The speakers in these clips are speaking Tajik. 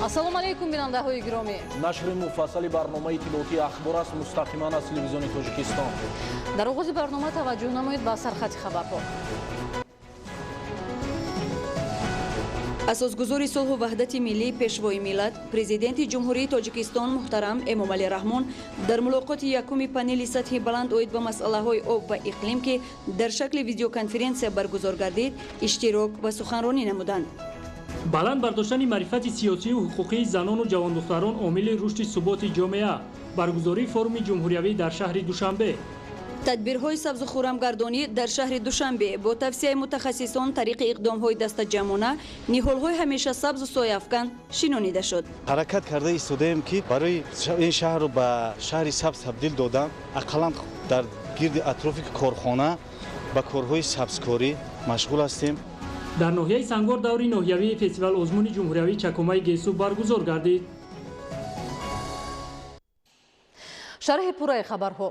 Ассалому алайкум, бинандаҳои гиромӣ. Нашри муфассали барномаи иттилоотии «Ахбор» аст, мустақиман аз Телевизиони Тоҷикистон. Дар оғози барнома таваҷҷӯҳ намоед ба сархати хабарҳо. Асосгузори сулҳу ваҳдати миллӣ, Пешвои миллат, Президенти Ҷумҳурии Тоҷикистон муҳтарам Эмомалӣ Раҳмон дар мулоқоти якуми панели сатҳи баланд оид ба масъалаҳои об ва иқлим, ки дар шакли видеоконференсия баргузор гардид, иштирок ва суханронӣ намуданд. Баланд бардоштани маърифати сиёсию ҳуқуқии занону ҷавондухтарон омили рушди суботи ҷомеа. Баргузории форуми ҷумҳуриявӣ дар шаҳри Душанбе. Тадбирҳои сабзу хуррамгардонӣ дар шаҳри Душанбе бо тавсияи мутахассисон тариқи иқдомҳои дастаҷамъона ниҳолҳои ҳамеша сабзу сояафкан шинонида шуд. Ҳаракат карда истодаем, ки барои ин шаҳрро ба шаҳри сабз табдил додам, ақаллан дар гирди атрофи корхона ба корҳои сабзкорӣ машғул ҳастем. Дар ноҳияи Сангвор даври ноҳиявии фестивал озмуни ҷумҳуриявии «Чакомаи гесу» баргузор гардид. Шарҳи пурраи хабарҳо.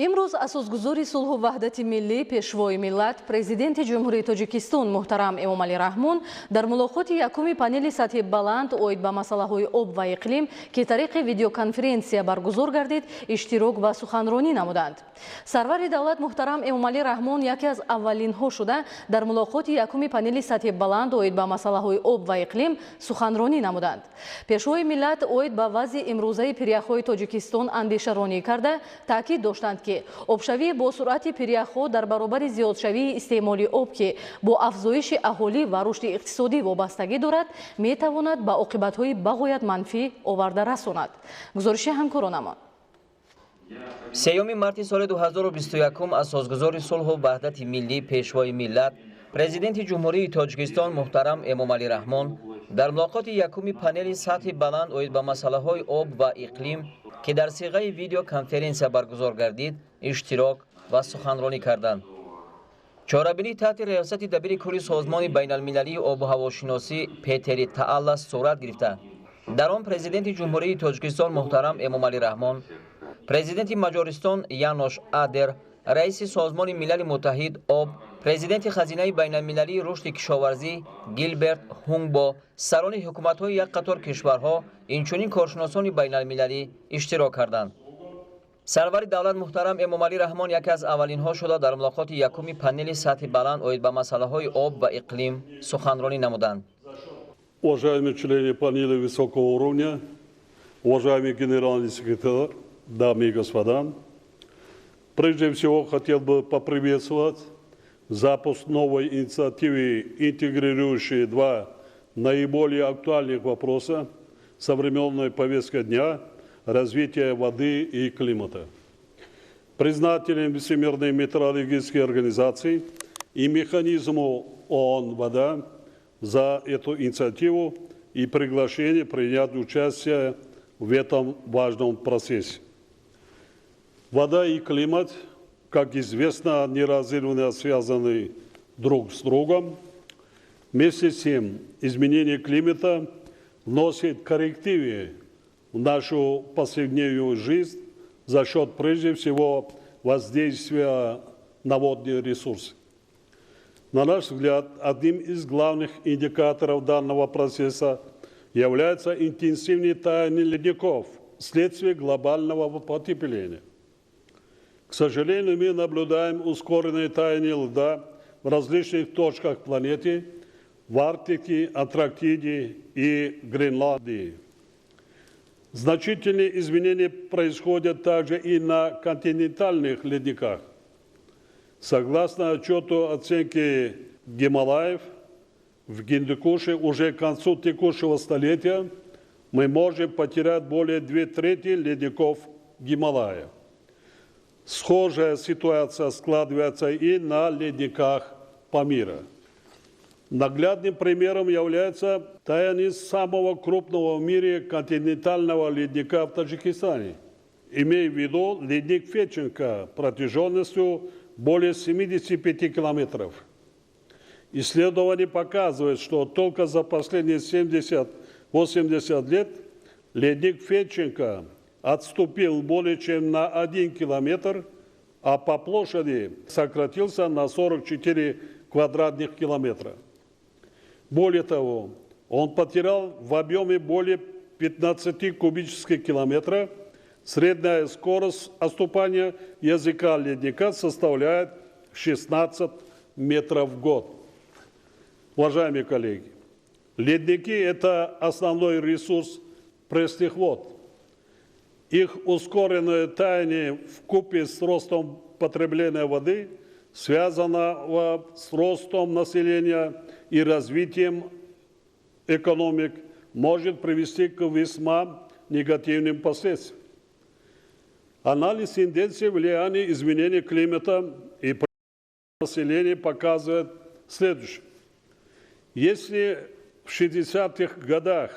Имрӯз асосгузори сулҳу ваҳдати миллӣ, Пешвои миллат, Президенти Ҷумҳурии Тоҷикистон муҳтарам Эмомалӣ Раҳмон дар мулоқоти якуми панели сатҳи баланд оид ба масъалаҳои об ва иқлим, ки тариқи видеоконференсия баргузор гардид, иштирок ва суханронӣ намуданд. Сарвари давлат муҳтарам Эмомалӣ Раҳмон яке аз аввалинҳо шуда дар мулоқоти якуми панели сатҳи баланд оид ба масъалаҳои об ва иқлим суханронӣ намуданд. Пешвои миллат оид ба вазъи имрӯзаи пиряхҳои Тоҷикистон андешаронӣ карда, таъкид доштанд, ки обшавии бо суръати пиряхҳо дар баробари зиёдшавии истеъмоли об, ки бо афзоиши аҳолӣ ва рушди иқтисодӣ вобастагӣ дорад, метавонад ба оқибатҳои бағоят манфӣ оварда расонад. Гузориши ҳамкоронамон. 3 марти соли 2021 асосгузори сулҳу ваҳдати миллӣ, Пешвои миллат, Президенти Ҷумҳурии Тоҷикистон муҳтарам Эмомалӣ Раҳмон дар мулоқоти якуми панели сатҳи баланд оид ба масъалаҳои об ва иқлим, ки дар сиғаи видеоконференсия баргузор гардид, иштирок ва суханронӣ карданд. Чорабинӣ таҳти риёсати дабири кулли Созмони байналмилалии обу ҳавошиносӣ Петери Тааллас сурат гирифта, дар он Президенти Ҷумҳурии Тоҷикистон муҳтарам Эмомалӣ Раҳмон, Президенти Маҷористон Янош Адер, раиси Созмони Милали Муттаҳид об, президенти Хазинаи байналмилалии рушди кишоварзӣ Гилберт Ҳунгбо, сарони ҳукуматҳои як қатор кишварҳо, инчунин коршиносони байналмилалӣ иштирок карданд. Сарвари давлат муҳтарам Эмомалӣ Раҳмон яке аз аввалинҳо шуда дар мулоқоти якуми панели сатҳи баланд оид ба масъалаҳои об ва иқлим суханронӣ намуданд. Уважаемые члены панели высокого уровня, уважаемый генеральный секретарь, дамы и господа, прежде всего хотел бы поприветствовать запуск новой инициативы, интегрирующей два наиболее актуальных вопроса современной повестки дня – развития воды и климата. Признателен Всемирной метеорологической организации и механизму ООН «Вода» за эту инициативу и приглашение принять участие в этом важном процессе. Вода и климат, как известно, неразрывно связаны друг с другом. Вместе с тем, изменение климата вносит коррективы в нашу повседневную жизнь за счет, прежде всего, воздействия на водные ресурсы. На наш взгляд, одним из главных индикаторов данного процесса является интенсивное таяние ледников вследствие глобального потепления. К сожалению, мы наблюдаем ускоренное таяние льда в различных точках планеты, в Арктике, Антарктиде и Гренландии. Значительные изменения происходят также и на континентальных ледниках. Согласно отчету оценки Гималаев, в Гиндукуше уже к концу текущего столетия мы можем потерять более 2/3 ледников Гималаев. Схожая ситуация складывается и на ледниках Памира. Наглядным примером является таяние самого крупного в мире континентального ледника в Таджикистане. Имея в виду ледник Федченко протяженностью более 75 километров. Исследования показывают, что только за последние 70-80 лет ледник Федченко отступил более чем на 1 километр, а по площади сократился на 44 квадратных километра. Более того, он потерял в объеме более 15 кубических километров. Средняя скорость отступания языка ледника составляет 16 метров в год. Уважаемые коллеги, ледники – это основной ресурс пресных вод. Их ускоренное таяние вкупе с ростом потребления воды связано с ростом населения и развитием экономик, может привести к весьма негативным последствиям. Анализ тенденций влияния изменения климата и населения показывает следующее. Если в 60-х годах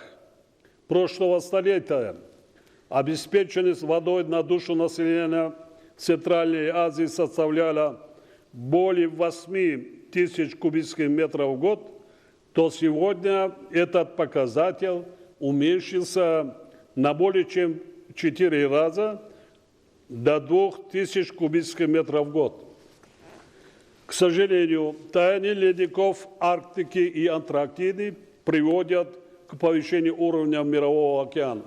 прошлого столетия обеспеченность водой на душу населения в Центральной Азии составляла более 8 тысяч кубических метров в год, то сегодня этот показатель уменьшился на более чем 4 раза, до 2000 кубических метров в год. К сожалению, таяние ледников Арктики и Антарктиды приводят к повышению уровня Мирового океана.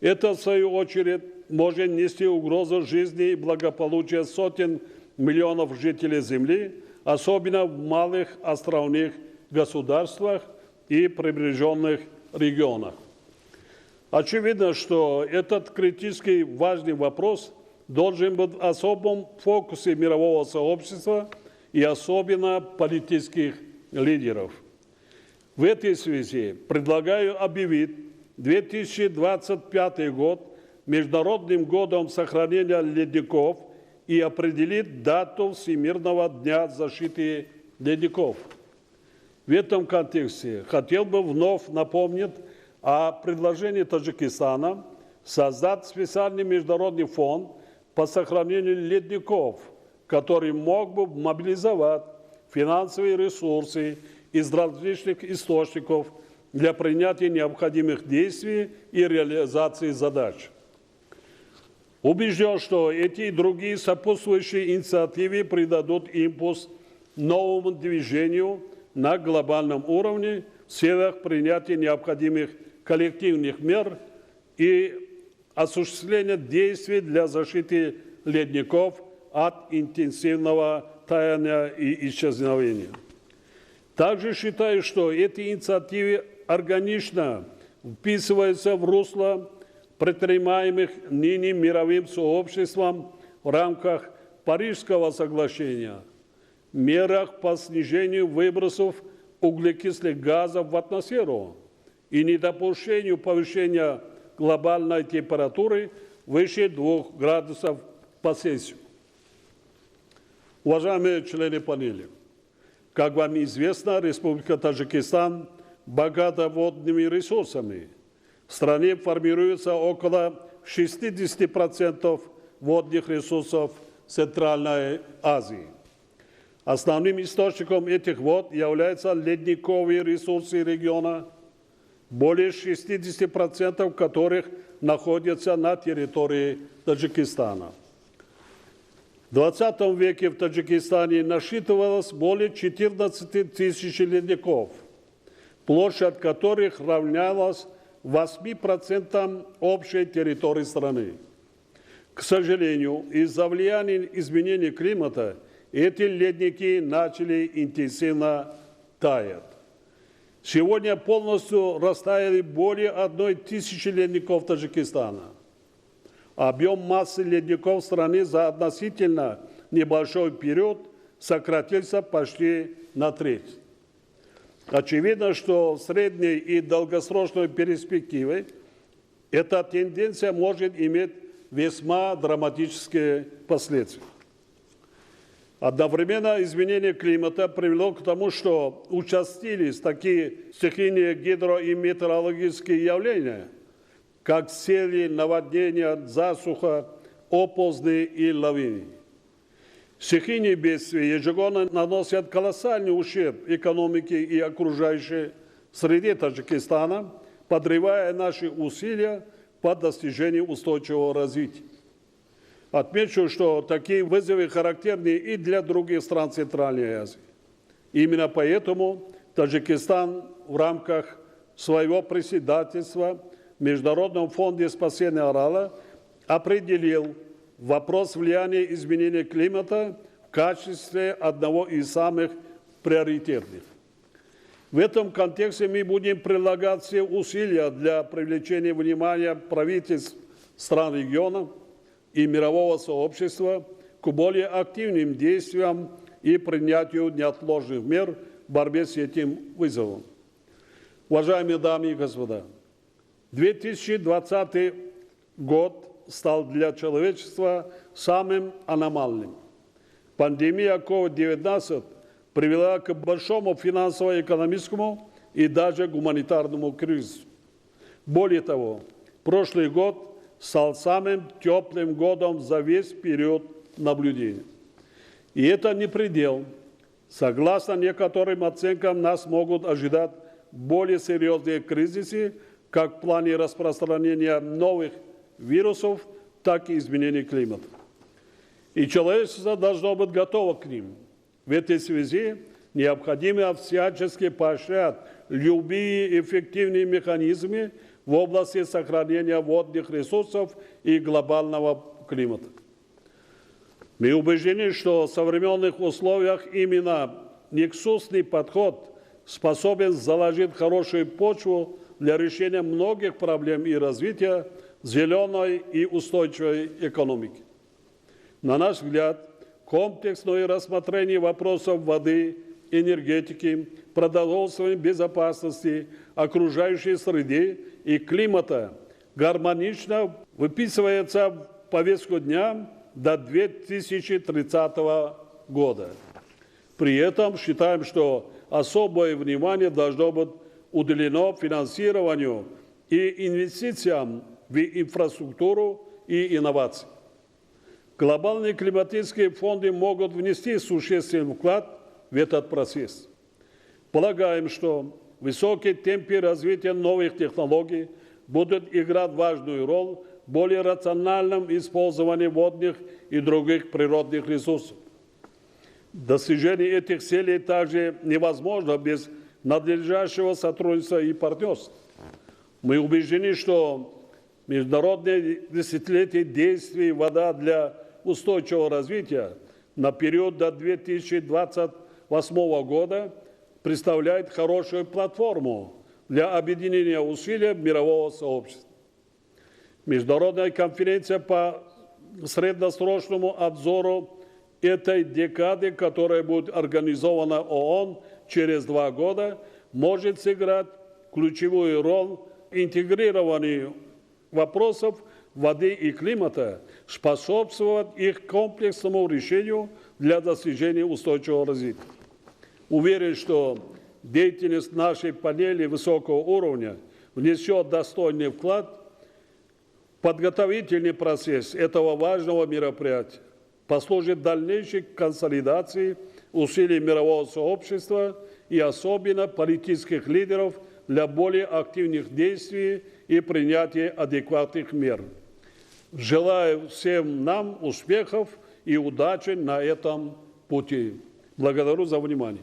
Это, в свою очередь, может нести угрозу жизни и благополучия сотен миллионов жителей Земли, особенно в малых островных государствах и прибрежных регионах. Очевидно, что этот критически важный вопрос должен быть в особом фокусе мирового сообщества и особенно политических лидеров. В этой связи предлагаю объявить 2025 год Международным годом сохранения ледников и определить дату Всемирного дня защиты ледников. В этом контексте хотел бы вновь напомнить о предложении Таджикистана создать специальный международный фонд по сохранению ледников, который мог бы мобилизовать финансовые ресурсы из различных источников для принятия необходимых действий и реализации задач. Убежден, что эти и другие сопутствующие инициативы придадут импульс новому движению на глобальном уровне в целях принятия необходимых коллективных мер и осуществления действий для защиты ледников от интенсивного таяния и исчезновения. Также считаю, что эти инициативы органично вписываются в русло предпринимаемых ныне мировым сообществом в рамках Парижского соглашения, мерах по снижению выбросов углекислых газов в атмосферу и недопущению повышения глобальной температуры выше 2 градусов по Цельсию. Уважаемые члены панели, как вам известно, Республика Таджикистан богата водными ресурсами. В стране формируется около 60% водных ресурсов Центральной Азии. Основным источником этих вод являются ледниковые ресурсы региона, более 60% которых находятся на территории Таджикистана. В 20 веке в Таджикистане насчитывалось более 14 тысяч ледников, площадь которых равнялась 8% общей территории страны. К сожалению, из-за влияния изменений климата эти ледники начали интенсивно таять. Сегодня полностью растаяли более 1000 ледников Таджикистана. Объем массы ледников страны за относительно небольшой период сократился почти на треть. Очевидно, что в средней и долгосрочной перспективе эта тенденция может иметь весьма драматические последствия. Одновременно изменение климата привело к тому, что участились такие стихийные гидро- и метеорологические явления, как сели, наводнения, засуха, оползни и лавины. Стихийные бедствия ежегодно наносят колоссальный ущерб экономике и окружающей среде Таджикистана, подрывая наши усилия по достижению устойчивого развития. Отмечу, что такие вызовы характерны и для других стран Центральной Азии. Именно поэтому Таджикистан в рамках своего председательства в Международном фонде спасения Арала определил вопрос влияния изменения климата в качестве одного из самых приоритетных. В этом контексте мы будем прилагать все усилия для привлечения внимания правительств стран региона и мирового сообщества к более активным действиям и принятию неотложных мер в борьбе с этим вызовом. Уважаемые дамы и господа, 2020 год стал для человечества самым аномальным. Пандемия COVID-19 привела к большому финансово-экономическому и даже гуманитарному кризису. Более того, прошлый год стал самым теплым годом за весь период наблюдения. И это не предел. Согласно некоторым оценкам, нас могут ожидать более серьезные кризисы, как в плане распространения новых вирусов, так и изменения климата. И человечество должно быть готово к ним. В этой связи необходимо всячески поощрять любые эффективные механизмы в области сохранения водных ресурсов и глобального климата. Мы убеждены, что в современных условиях именно нексусный подход способен заложить хорошую почву для решения многих проблем и развития зеленой и устойчивой экономики. На наш взгляд, комплексное рассмотрение вопросов воды, энергетики, продовольственной безопасности, окружающей среды и климата гармонично выписывается в повестку дня до 2030 года. При этом считаем, что особое внимание должно быть уделено финансированию и инвестициям в инфраструктуру и инновации. Глобальные климатические фонды могут внести существенный вклад в этот процесс. Полагаем, что высокие темпы развития новых технологий будут играть важную роль в более рациональном использовании водных и других природных ресурсов. Достижение этих целей также невозможно без надлежащего сотрудничества и партнерства. Мы убеждены, что международное десятилетие действий «Вода для устойчивого развития» на период до 2028 года представляет хорошую платформу для объединения усилий мирового сообщества. Международная конференция по среднесрочному обзору этой декады, которая будет организована ООН через 2 года, может сыграть ключевую роль в интегрировании вопросов воды и климата, способствовать их комплексному решению для достижения устойчивого развития. Уверен, что деятельность нашей панели высокого уровня внесет достойный вклад в подготовительный процесс этого важного мероприятия, послужит дальнейшей консолидации усилий мирового сообщества и особенно политических лидеров для более активных действий и принятия адекватных мер. Желаю всем нам успехов и удачи на этом пути. Благодарю за внимание.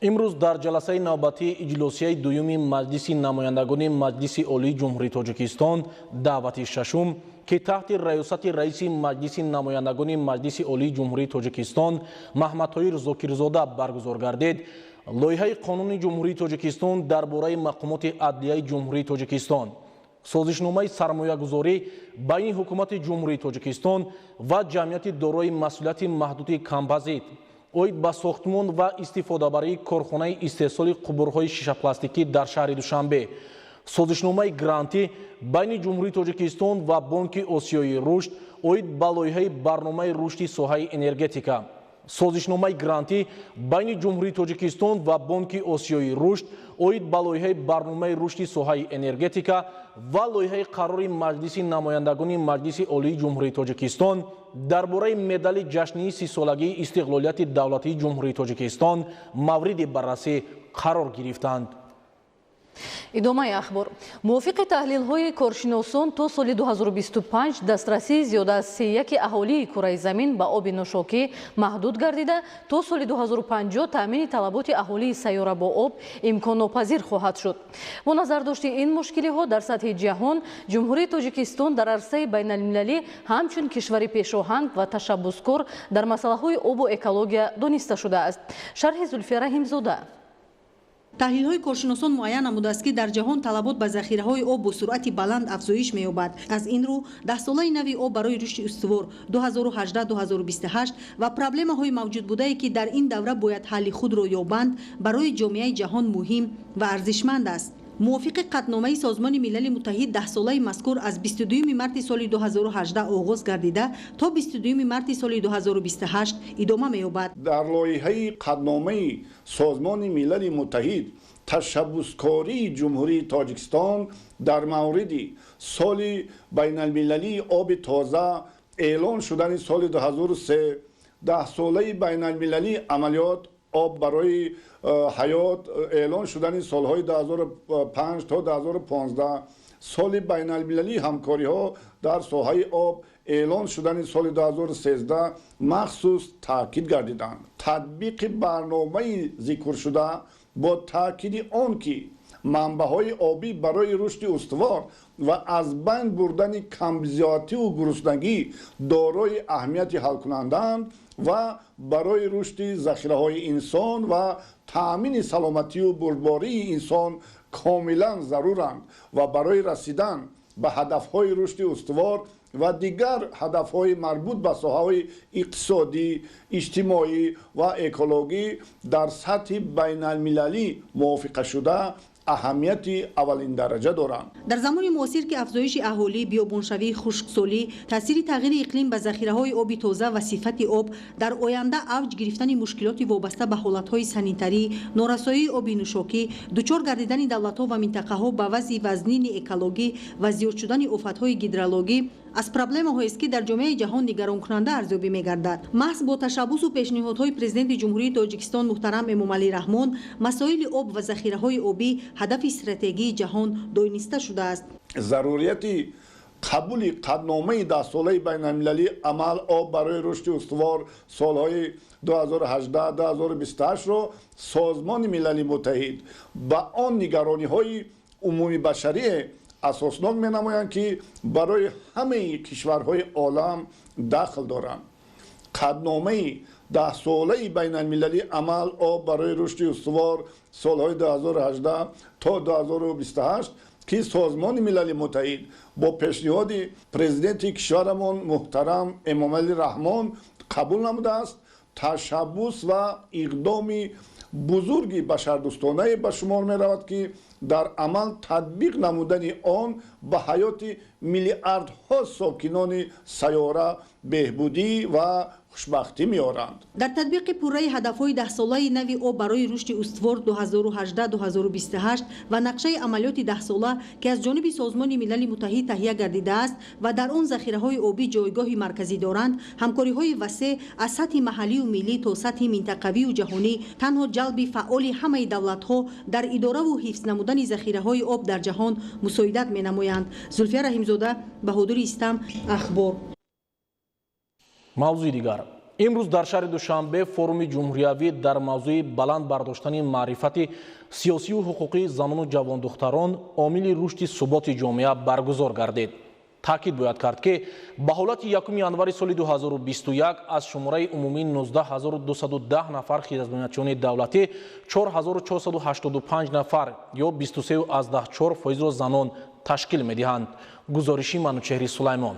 Имрӯз дар ҷаласаи навбатии иҷлосияи дуюми Маҷлиси намояндагони Маҷлиси Олии Ҷумҳурии Тоҷикистон даъвати шашум, ки таҳти раёсати раиси Маҷлиси намояндагони Маҷлиси Олии Ҷумҳурии Тоҷикистон Маҳмадтоир Зокирзода баргузор гардид, лоиҳаи қонуни Ҷумҳурии Тоҷикистон дар бораи мақомоти адлияи Ҷумҳурии Тоҷикистон, созишномаи сармоягузорӣ байни ҳукумати Ҷумҳурии Тоҷикистон ва ҷамъияти дорои масъулияти маҳдуди Камбазит оид ба сохтмон ва истифодабарии корхонаи истеҳсоли қубурҳои шишапластикӣ дар шаҳри Душанбе, созишномаи грантӣ байни Ҷумҳурии Тоҷикистон ва Бонки Осиёии рушд оид ба лоиҳаи барномаи рушди соҳаи энергетика, созишномаи грантӣ байни Ҷумҳурии Тоҷикистон ва Бонки Осиёии рушд оид ба лоиҳаи барномаи рушди соҳаи энергетика ва лоиҳаи қарори Маҷлиси намояндагони Маҷлиси Олии Ҷумҳурии Тоҷикистон дар бораи медали ҷашнии 30-солагии истиқлолияти давлатии Ҷумҳурии Тоҷикистон мавриди баррасӣ қарор гирифтанд. Идомаи ахбор. Мувофиқи таҳлилҳои коршиносон, то соли 2025 дастрасии зиёда аз сеяки аҳолии кураи замин ба оби нӯшокӣ маҳдуд гардида, то соли 2050 таъмини талаботи аҳолии сайёра бо об имконнопазир хоҳад шуд. Бо назардошти ин мушкилиҳо дар сатҳи ҷаҳон, Ҷумҳурии Тоҷикистон дар арсаи байналмилалӣ ҳамчун кишвари пешоҳанг ва ташаббускор дар масъалаҳои обу экология дониста шудааст. Шарҳи Зулфия Раҳимзода. Таҳлилҳои коршиносон муайян намудааст, ки дар ҷаҳон талабот ба захираҳои об бо суръати баланд афзоиш меёбад. Аз ин рӯ, даҳсолаи нави об барои рушди устувор 2018-2028 ва проблемаҳои мавҷудбудае, ки дар ин давра бояд ҳалли худро ёбанд, барои ҷомеаи ҷаҳон муҳим ва арзишманд аст. Мувофиқи қатъномаи Созмони Милали Муттаҳид, даҳсолаи мазкур аз 22 марти соли 2018 оғоз гардида, то 22 марти соли 2028 идома меёбад. Дар лоиҳаи қатъномаи Созмони Милали Муттаҳид ташаббускории Ҷумҳурии Тоҷикистон дар мавриди соли байналмилалии оби тоза эълон шудани соли 2003, даҳсолаи байналмилалии амалиёт об барои ҳаёт эълон шудани солҳои 2005 то 2015, соли байналмилалии ҳамкориҳо дар соҳаи об эълон шудани соли 2013 махсус таъкид гардиданд. Татбиқи барномаи зикршуда бо таъкиди он ки манбаъҳои обӣ барои рушди устувор ва аз байн бурдани камбизоативу гуруснагӣ дорои аҳамияти ҳалкунандаанд ва барои рушди захираҳои инсон ва таъмини саломатию бурдбории инсон комилан заруранд ва барои расидан ба ҳадафҳои рушди устувор ва дигар ҳадафҳои марбут ба соҳаҳои иқтисодӣ, иҷтимоӣ ва экологӣ дар сатҳи байналмилалӣ мувофиқашуда аҳамияти аввалиндараҷа доранд. Дар замони муосир, ки афзоиши аҳолӣ, биёбоншавӣ, хушксолӣ, таъсири тағйири иқлим ба захираҳои оби тоза ва сифати об, дар оянда авҷ гирифтани мушкилоти вобаста ба ҳолатҳои санитарӣ, норасоии оби нӯшокӣ, дучор гардидани давлатҳо ва минтақаҳо ба вазъи вазнини экологӣ ва зиёд шудани офатҳои гидрологӣ аз проблемаҳоест, ки дар ҷомеаи ҷаҳон нигаронкунанда арзёбӣ мегардад. Маҳз бо ташаббусу пешниҳодҳои Президенти Ҷумҳурии Тоҷикистон муҳтарам Эмомалӣ Раҳмон масоили об ва захираҳои обӣ ҳадафи стратегии ҷаҳон дониста шудааст. Зарурияти қабули қатъномаи даҳсолаи байналмилалии амал об барои рушди устувор солҳои 2018-2028-ро Созмони Милали Муттаҳид ба он нигарониҳои умумибашарие асоснок менамоянд, ки барои ҳамаи кишварҳои олам дахл доранд. Қатъномаи даҳсолаи байналмилалии амал об барои рушди устувор солҳои 2018 то 2028, ки Созмони Милали Муттаҳид бо пешниҳоди президенти кишварамон муҳтарам Эмомалӣ Раҳмон қабул намудааст, ташаббус ва иқдоми бузурги башардӯстонае ба шумор меравад, ки дар амал татбиқ намудани он ба ҳаёти миллиардҳо сокинони сайёра беҳбудӣ ва хушбахтӣ меоранд. Дар татбиқи пурраи ҳадафҳои даҳсолаи нави об барои рушди устувор 2018-2028 ва нақшаи амалиёти даҳсола, ки аз ҷониби Созмони Милали Муттаҳид таҳия гардидааст ва дар он захираҳои обӣ ҷойгоҳи марказӣ доранд, ҳамкориҳои васеъ аз сатҳи маҳаллию миллӣ то сатҳи минтақавию ҷаҳонӣ танҳо ҷалби фаъоли ҳамаи давлатҳо дар идораву ҳифз намудани захираҳои об дар ҷаҳон мусоидат менамоянд. Зулфия Раҳимзода, Баҳодури Истам, Ахбор. Мавзӯи дигар. Имрӯз дар шаҳри Душанбе форуми ҷумҳуриявӣ дар мавзӯи баланд бардоштани маърифати сиёсию ҳуқуқии занону ҷавондухтарон омили рушди суботи ҷомеа баргузор гардид. Таъкид бояд кард, ки ба ҳолати 1 январи соли 2021 аз шумораи умумии 19210 нафар хизматчиёни давлатӣ 4485 нафар ё 23,4 фоизро занон ташкил медиҳанд. Гузориши Манучеҳри Сулаймон.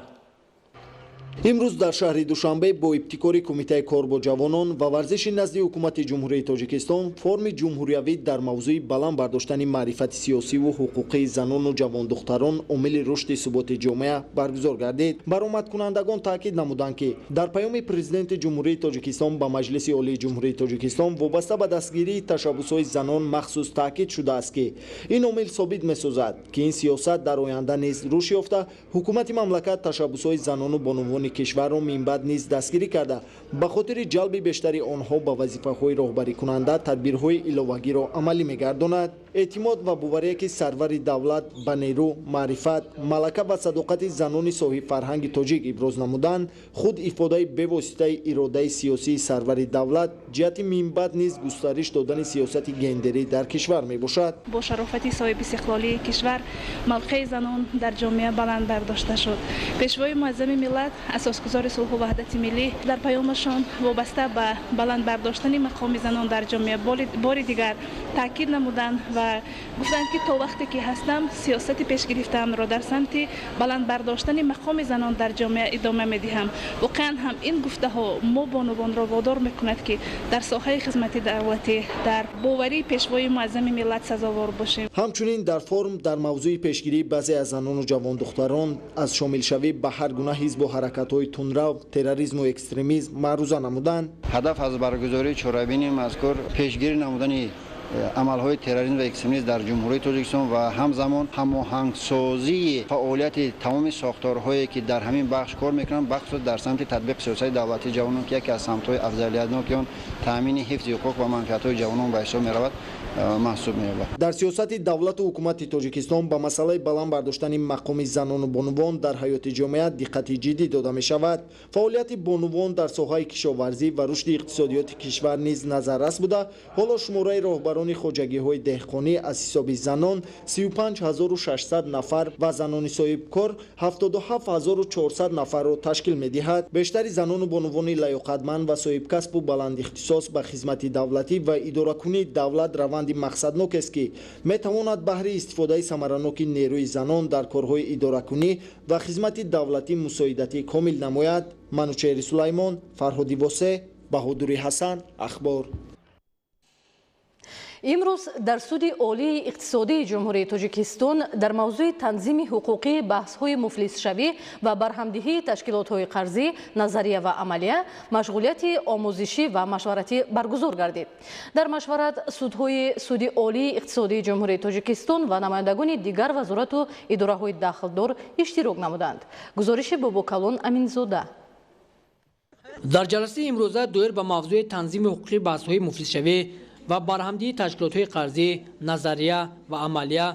Имрӯз дар шаҳри Душанбе бо ибтикори Кумитаи кор бо ҷавонон ва варзиши назди Ҳукумати Ҷумҳурии Тоҷикистон форуми ҷумҳуриявӣ дар мавзӯи баланд бардоштани маърифати сиёсиву ҳуқуқии занону ҷавондухтарон омили рушди суботи ҷомеа баргузор гардид. Баромадкунандагон таъкид намуданд, ки дар паёми Президенти Ҷумҳурии Тоҷикистон ба Маҷлиси Олии Ҷумҳурии Тоҷикистон вобаста ба дастгирии ташаббусҳои занон махсус таъкид шудааст, ки ин омил собит месозад, ки ин сиёсат дар оянда низ рушд ёфта, ҳукумати мамлакат ташаббусҳои занону бонувони кишварро минбаъд низ дастгирӣ карда, ба хотири ҷалби бештари онҳо ба вазифаҳои роҳбарикунанда тадбирҳои иловагиро амалӣ мегардонад. Эътимод ва боварие ки сарвари давлат ба нерӯ, маърифат, малака ва садоқати занони соҳибфарҳанги тоҷик иброз намуданд, худ ифодаи бевоситаи иродаи сиёсии сарвари давлат ҷиҳати минбаъд низ густариш додани сиёсати гендерӣ дар кишвар мебошад. Бо шарофати соҳибистиқлолии кишвар мавқеи занон дар ҷомеа баланд бардошта шуд. Пешвои муаззами миллат, асосгузори сулҳу ваҳдати миллӣ, дар паёмашон вобаста ба баланд бардоштани мақоми занон дар ҷомеа бори дигар таъкид намуданд ва гуфтанд, ки то вақте ки ҳастам, сиёсати пешгирифтаамро дар самти баланд бардоштани мақоми занон дар ҷомеа идома медиҳам. Воқеан ҳам ин гуфтаҳо мо бонувонро водор мекунад, ки дар соҳаи хизмати давлатӣ дар боварии пешвои муаззами миллат сазовор бошем. Ҳамчунин дар форум дар мавзӯи пешгирии баъзе аз занону ҷавондухтарон аз шомилшавӣ ба ҳар гуна ҳизбу ҳаракатҳои тундрав, терроризму экстремизм маъруза намуданд. Ҳадаф аз баргузории чорабинии мазкур пешгирӣ намудани амалҳои терроризм ва экстремизм дар Ҷумҳурии Тоҷикистон ва ҳамзамон ҳамоҳангсозии фаъолияти тамоми сохторҳое, ки дар ҳамин бахш кор мекунанд, бахусус дар самти татбиқи сиёсати давлатии ҷавонон, ки яке аз самтҳои афзалиятноки он таъмини ҳифзи ҳуқуқ ва манфиатҳои ҷавонон ба ҳисоб меравад, маҳсуб меёбад. Дар сиёсати давлату ҳукумати Тоҷикистон ба масъалаи баланд бардоштани мақоми занону бонувон дар ҳаёти ҷомеа диққати ҷиддӣ дода мешавад. Фаъолияти бонувон дар соҳаи кишоварзӣ ва рушди иқтисодиёти кишвар низ назаррас буда, ҳоло шумораи роҳбарони хоҷагиҳои деҳқонӣ аз ҳисоби занон 35 600 нафар ва занони соҳибкор 77 400 нафарро ташкил медиҳад. Бештари занону бонувони лаёқатманд ва соҳибкасбу баландихтисос ба хизмати давлатӣ ва идоракунии давлат раванди мақсаднокест, ки метавонад баҳри истифодаи самараноки нерӯи занон дар корҳои идоракунӣ ва хизмати давлатӣ мусоидати комил намояд. Манучеҳри Сулаймон, Фарҳоди Восе, Баҳодури Ҳасан, Ахбор. Имрӯз дар Суди Олии иқтисодии Ҷумҳурии Тоҷикистон дар мавзӯи танзими ҳуқуқии баҳсҳои муфлисшавӣ ва барҳамдиҳии ташкилотҳои қарзӣ, назария ва амалия машғулияти омӯзишӣ ва машваратӣ баргузор гардид. Дар машварат судҳои Суди Олии иқтисодии Ҷумҳурии Тоҷикистон ва намояндагони дигар вазорату идораҳои дахлдор иштирок намуданд. Гузориши Бобокалон Аминзода. Дар ҷаласаи имрӯза доир ба мавзӯи танзими ҳуқуқии баҳсҳои муфлисшавӣ ва барҳамдиҳии ташкилотҳои қарзӣ, назария ва амалия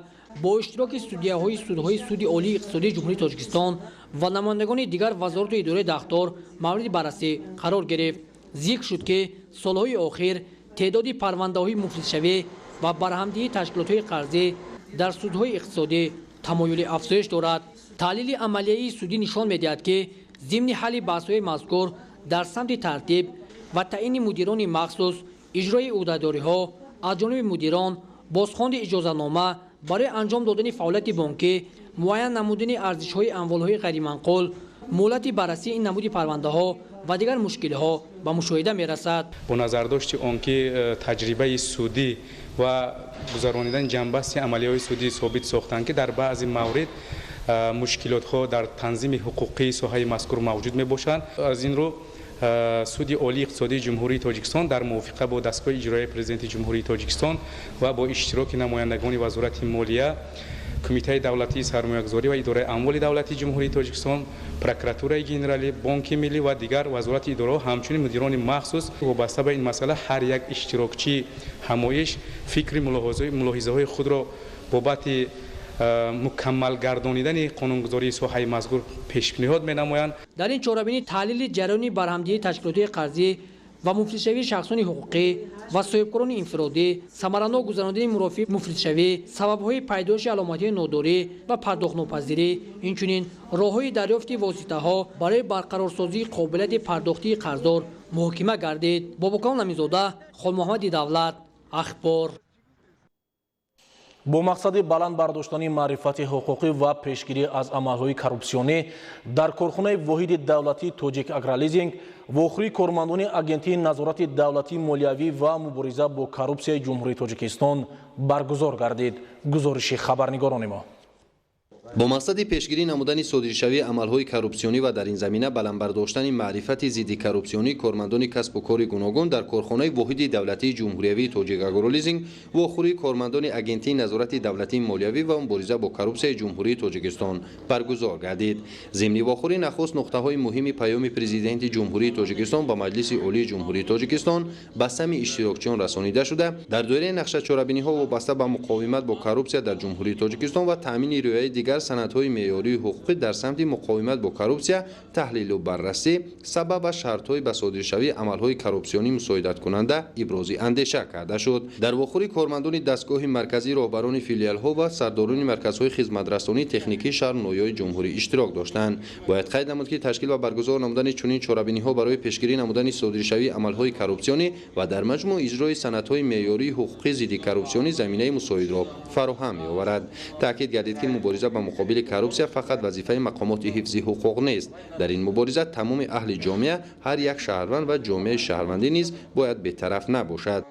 бо иштироки судяҳои судҳои Суди Олии иқтисодии Ҷумҳурии Тоҷикистон ва намояндагони дигар вазорату идораи дахлдор мавриди баррасӣ қарор гирифт. Зикр шуд, ки солҳои охир теъдоди парвандаҳои муфлисшавӣ ва барҳамдиҳии ташкилотҳои қарзӣ дар судҳои иқтисодӣ тамоюли афзоиш дорад. Таҳлили амалияи судӣ нишон медиҳад, ки зимни ҳалли баҳсҳои мазкур дар самти тартиб ва таъини мудирони махсус, иҷрои ӯҳдадориҳо аз ҷониби мудирон, бозхонди иҷозатнома барои анҷом додани фаъолияти бонкӣ, муайян намудани арзишҳои амволҳои ғайриманқул, муҳлати баррасии ин намуди парвандаҳо ва дигар мушкилиҳо ба мушоҳида мерасад. Бо назардошти он ки таҷрибаи судӣ ва гузаронидани ҷанбасти амалиҳои судӣ собит сохтанд, ки дар баъзе маврид мушкилотҳо дар танзими ҳуқуқии соҳаи мазкур мавҷуд мебошанд, аз ин рӯ Суди Олии иқтисодии Ҷумҳурии Тоҷикистон дар мувофиқа бо дастгоҳи иҷроияи Президенти Ҷумҳурии Тоҷикистон ва бо иштироки намояндагони Вазорати молия, Кумитаи давлатии сармоягузорӣ ва идораи амволи давлатии Ҷумҳурии Тоҷикистон, Прокуратураи генералӣ, Бонки миллӣ ва дигар вазорати идораҳо, ҳамчунин мудирони махсус вобаста ба ин масъала ҳар як иштирокчии ҳамоиш фикри мулоҳизаҳои худро бобати мукаммал гардонидани қонунгузории соҳаи мазкур пешниҳод менамоянд. Дар ин чорабинӣ таҳлили ҷараёни барҳамдиҳии ташкилотҳои қарзӣ ва муфлисшавии шахсони ҳуқуқӣ ва соҳибкорони инфиродӣ, самаранок гузаронидани мурофиаи муфлисшавӣ, сабабҳои пайдоиши аломатҳои нодорӣ ва пардохтнопазирӣ, инчунин роҳҳои дарёфти воситаҳо барои барқарорсозии қобилияти пардохтии қарздор муҳокима гардид. Бобокалон Аминзода, Холмуҳаммади Давлат, Ахбор. Бо мақсади баланд бардоштани маърифати ҳуқуқӣ ва пешгирӣ аз амалҳои коррупсионӣ дар корхонаи воҳиди давлатии Тоҷик Агролизинг вохӯрии кормандони Агентии назорати давлатии молиявӣ ва мубориза бо коррупсияи Ҷумҳурии Тоҷикистон баргузор гардид. Гузориши хабарнигорони мо. Бо мақсади пешгирӣ намудани содиршавии амалҳои коррупсионӣ ва дар ин замина баланд бардоштани маърифати зидди коррупсионии кормандони касбу кори гуногун дар корхонаи воҳиди давлатии ҷумҳуриявии Тоҷикагролизинг вохӯрии кормандони Агентии назорати давлатии молиявӣ ва мубориза бо коррупсияи Ҷумҳурии Тоҷикистон баргузор гардид. Зимни вохӯрӣ нахуст нуқтаҳои муҳими паёми Президенти Ҷумҳурии Тоҷикистон ба Маҷлиси Олии Ҷумҳурии Тоҷикистон ба сами иштирокчиён расонида шуда, дар доираи нақшачорабиниҳо вобаста ба муқовимат бо коррупсия дар Ҷумҳурии Тоҷикистон ва таъмини риояи дигар санадҳои меъёрию ҳуқуқӣ дар самти муқовимат бо коррупсия таҳлилу баррасӣ, сабаб ва шартҳои ба содиршавии амалҳои коррупсионӣ мусоидаткунанда ибрози андеша карда шуд. Дар вохӯрӣ кормандони дастгоҳи марказӣ, роҳбарони филиалҳо ва сардорони марказҳои хизматрасонии техникии шаҳру ноҳияҳои ҷумҳурӣ иштирок доштанд. Бояд қайд намуд, ки ташкил ва баргузор намудани чунин чорабиниҳо барои пешгирӣ намудани содиршавии амалҳои коррупсионӣ ва дар маҷмӯъ иҷрои санадҳои меъёрии ҳуқуқӣ зидди коррупсионӣ заминаи мусоидро фароҳам меоварад. Таъкид гардид, ки мубориза ба муқобили коррупсия фақат вазифаи мақомоти ҳифзи ҳуқуқ нест. Дар ин мубориза тамоми аҳли ҷомеа, ҳар як шаҳрванд ва ҷомеаи шаҳрвандӣ низ бояд бетараф набошад.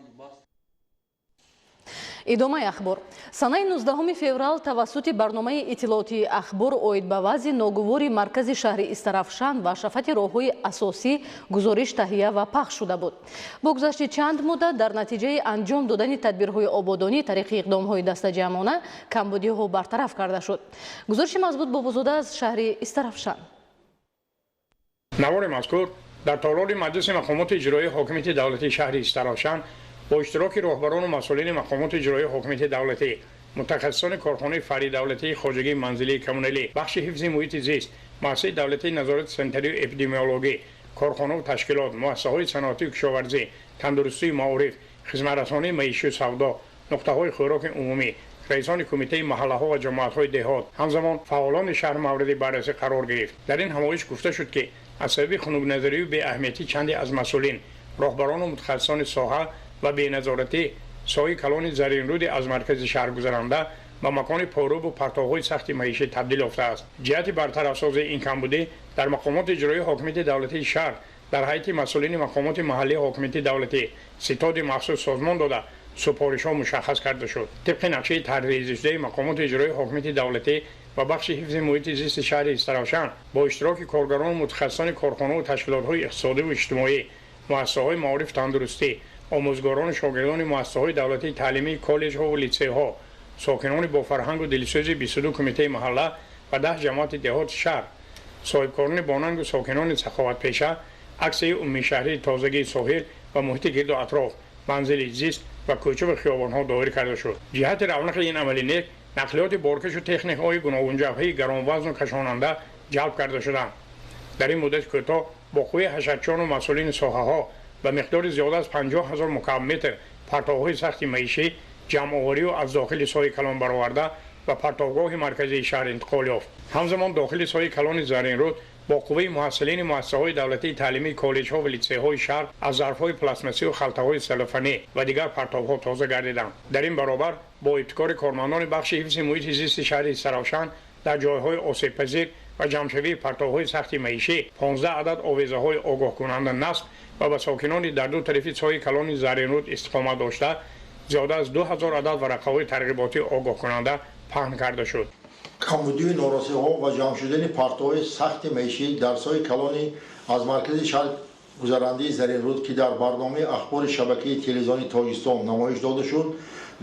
Идомаи ахбор. Санаи 19 феврал тавассути барномаи иттилоотии ахбор оид ба вазъи ногувори маркази шаҳри Истарафшан ва шафати роҳҳои асосӣ гузориш таҳия ва пахш шуда буд. Бо гузашти чанд муддат дар натиҷаи анҷом додани тадбирҳои ободонӣ тариқи иқдомҳои дастаҷамъона камбудиҳо бартараф карда шуд. Гузориши мазбут Бобозода аз шаҳри Истарафшан. Навори мазкур дар толори Маҷлиси мақомоти иҷроии ҳокимияти давлатии шаҳри Истарафшан бо иштироки роҳбарону масъулини мақомоти иҷроии ҳокимияти давлатӣ, мутахассисони корхонаи фаръии давлатии хоҷагии манзилии коммуналӣ, бахши ҳифзи муҳити зист, муассисаи давлатии назорати санитарию эпидемиологӣ, корхонаву ташкилот, муассисаҳои саноатию кишоварзӣ, тандурустию маориф, хизматрасонии маишию савдо, нуқтаҳои хӯроки умумӣ, раисони кумитаи маҳаллаҳо ва ҷамоатҳои деҳот, ҳамзамон фаъолони шаҳр мавриди баррасӣ қарор гирифт. Дар ин ҳамоиш гуфта шуд, ки аз сабаби хунукназарию беаҳамиятӣ чанде аз масъулин, роҳбарону мутахассисони соҳа ва беназоратӣ соҳаи калони Заринруди аз маркази шаҳр гузаранда ба макони порубу партовҳои сахти маишӣ табдил ёфтааст. Ҷиҳати бартарафсозии ин камбудӣ дар мақомоти иҷроии ҳокимияти давлатии шаҳр дар ҳайати масъулини мақомоти маҳаллии ҳокимияти давлатӣ ситоди махсус созмон дода, супоришҳо мушаххас карда шуд. Тибқи нақшаи тарҳрезишудаи мақомоти иҷроии ҳокимияти давлатӣ ва бахши ҳифзи муҳити зисти шаҳри Истаравшан бо иштироки коргарону мутахассисони корхонаву ташкилотҳои иқтисодиву иҷтимоӣ, муассисаҳои маориф, тандурустӣ, омӯзгорону шогирдони муассисаҳои давлатии таълимии коллеҷҳову литсейҳо, сокинони бофарҳангу дилсӯзи 22 кумитаи маҳалла ва 10 ҷамоати деҳоти шаҳр, соҳибкорони бонангу сокинони саховатпеша аксияи умумишаҳрии тозагии соҳил ва муҳити гирду атроф, манзили зист ва кӯчаву хиёбонҳо доир карда шуд. Ҷиҳати равнақи ин амали нек нақлиёти боркашу техникаҳои гуногунҷабҳаи гаронвазну кашонанда ҷалб карда шуданд. Дар ин муддати кӯтоҳ бо қувваи ҳашарчиёну масъулини соҳаҳо ба миқдори зиёда аз 50 000 мукаабметр партовҳои сахти маишӣ ҷамъоварию аз дохили соҳаи калон бароварда ба партовгоҳи марказии шаҳр интиқол ёфт. Ҳамзамон дохили соҳаи калони Заринруд бо қувваи муҳассилини муассисаҳои давлатии таълимии коллеҷҳо ва литсейҳои шаҳр аз зарфҳои пластмассию халтаҳои селофанӣ ва дигар партовҳо тоза гардиданд. Дар ин баробар бо ибтикори кормандони бахши ҳифзи муҳити зисти шаҳри Истаравшан дар ҷойҳои осебпазир ва ҷамъшавии партовҳои сахти маишӣ 15 адад овезаҳои огоҳкунанда насб ва ба сокинони дар ду тарафи соҳаи калони Заринруд истиқомат дошта зиёда аз 2000 адад варақаҳои тарғиботии огоҳкунанда паҳн карда шуд. Камбудии норасиҳо ва ҷамъ шудани партовҳои сахти маишӣ дар соҳаи калони аз маркази шаҳр гузарандаи Заринруд, ки дар барномаи ахбори шабакаи телевизиони Тоҷикистон намоиш дода шуд,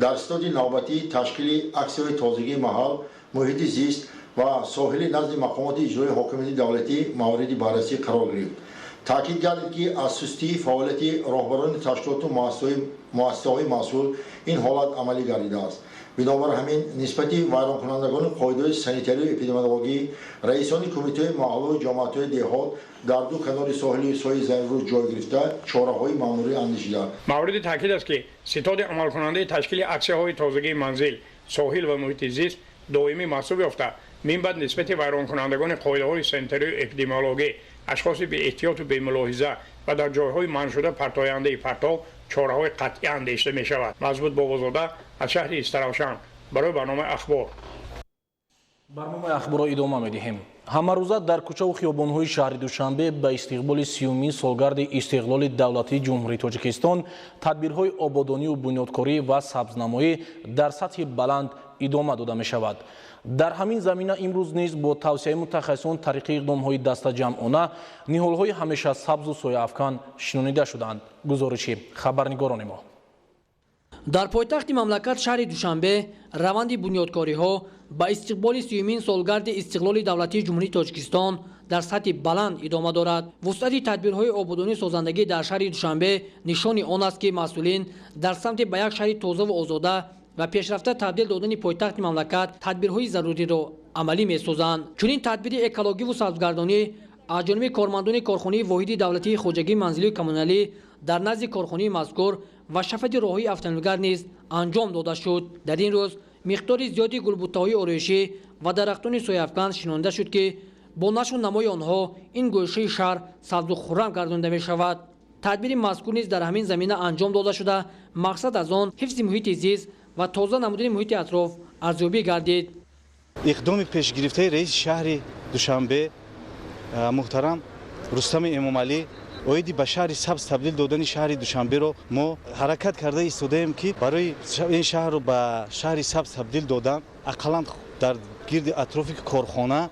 дар ситоди навбатии ташкили аксияҳои тозагии маҳал, муҳити зист ва соҳили назди мақомоти иҷроии ҳокимияти давлатӣ мавриди баррасӣ қарор гирифт. Таъкид гардид, ки аз сустии фаъолияти роҳбарони ташкилоту муассисаҳои масъул ин ҳолат амалӣ гардидааст. Бинобар ҳамин нисбати вайронкунандагони қоидаҳои санитарию эпидемиологӣ раисони кумитаҳои маҳаллу ҷамоатҳои деҳот дар ду канори соҳили соҳаи Заринруд ҷой гирифта чораҳои маъмурӣ андешида. Мавриди таъкид аст, ки ситоди амалкунандаи ташкили аксияҳои тозагии манзил, соҳил ва муҳити зист доимӣ маҳсуб ёфта, минбаъд нисбати вайронкунандагони қоидаҳои санитарию эпидемиологӣ, ашхоси беэҳтиёту бемулоҳиза ва дар ҷойҳои манъшуда партояндаи партов чораҳои қатъӣ андешида мешавад. Мазбут Бобозода аз шаҳри Истаравшан барои барномаи ахбор. Барномаи ахборро идома медиҳем. Ҳамарӯза дар кӯчаву хиёбонҳои шаҳри Душанбе ба истиқболи 30-умин солгарди истиқлоли давлатии Ҷумҳурии Тоҷикистон тадбирҳои ободонию бунёдкорӣ ва сабзнамоӣ дар сатҳи баланд Идома дода мешавад. Дар ҳамин замина имрӯз низ бо тавсияи мутахассисон тариқи иқдомҳои дастаҷамъона ниҳолҳои ҳамеша сабзу сояафкан шинонида шуданд. Гузориши хабарнигорони мо. Дар пойтахти мамлакат шаҳри Душанбе раванди бунёдкориҳо ба истиқболи 30-умин солгарди истиқлоли давлатии Ҷумҳурии Тоҷикистон дар сатҳи баланд идома дорад. Вусъати тадбирҳои ободонию созандагӣ дар шаҳри Душанбе нишони он аст, ки масъулин дар самти ба як шаҳри тозаву озода ва пешрафта табдил додани пойтахти мамлакат тадбирҳои заруриро амалӣ месозанд. Чунин тадбири экологиву сабзгардонӣ аз ҷониби кормандони корхонаи воҳиди давлатии хоҷагии манзилию коммуналӣ дар назди корхонаи мазкур ва шафати роҳҳои автомобилгард низ анҷом дода шуд. Дар ин рӯз миқдори зиёди гулбуттаҳои ороишӣ ва дарахтони сояафкан шинонида шуд, ки бо нашу намои онҳо ин гӯшаи шаҳр сабзу хуррам гардонида мешавад. Тадбири мазкур низ дар ҳамин замина анҷом дода шуда, мақсад аз он ҳифзи муҳити зист ва тоза намудани муҳити атроф арзёбӣ гардид. Иқдоми пешгирифтаи раиси шаҳри Душанбе муҳтарам Рустами Эмомалӣ оиди ба шаҳри сабз табдил додани шаҳри Душанберо мо ҳаракат карда истодаем, ки барои ин шаҳрро ба шаҳри сабз табдил додан ақаллан дар гирди атрофи корхона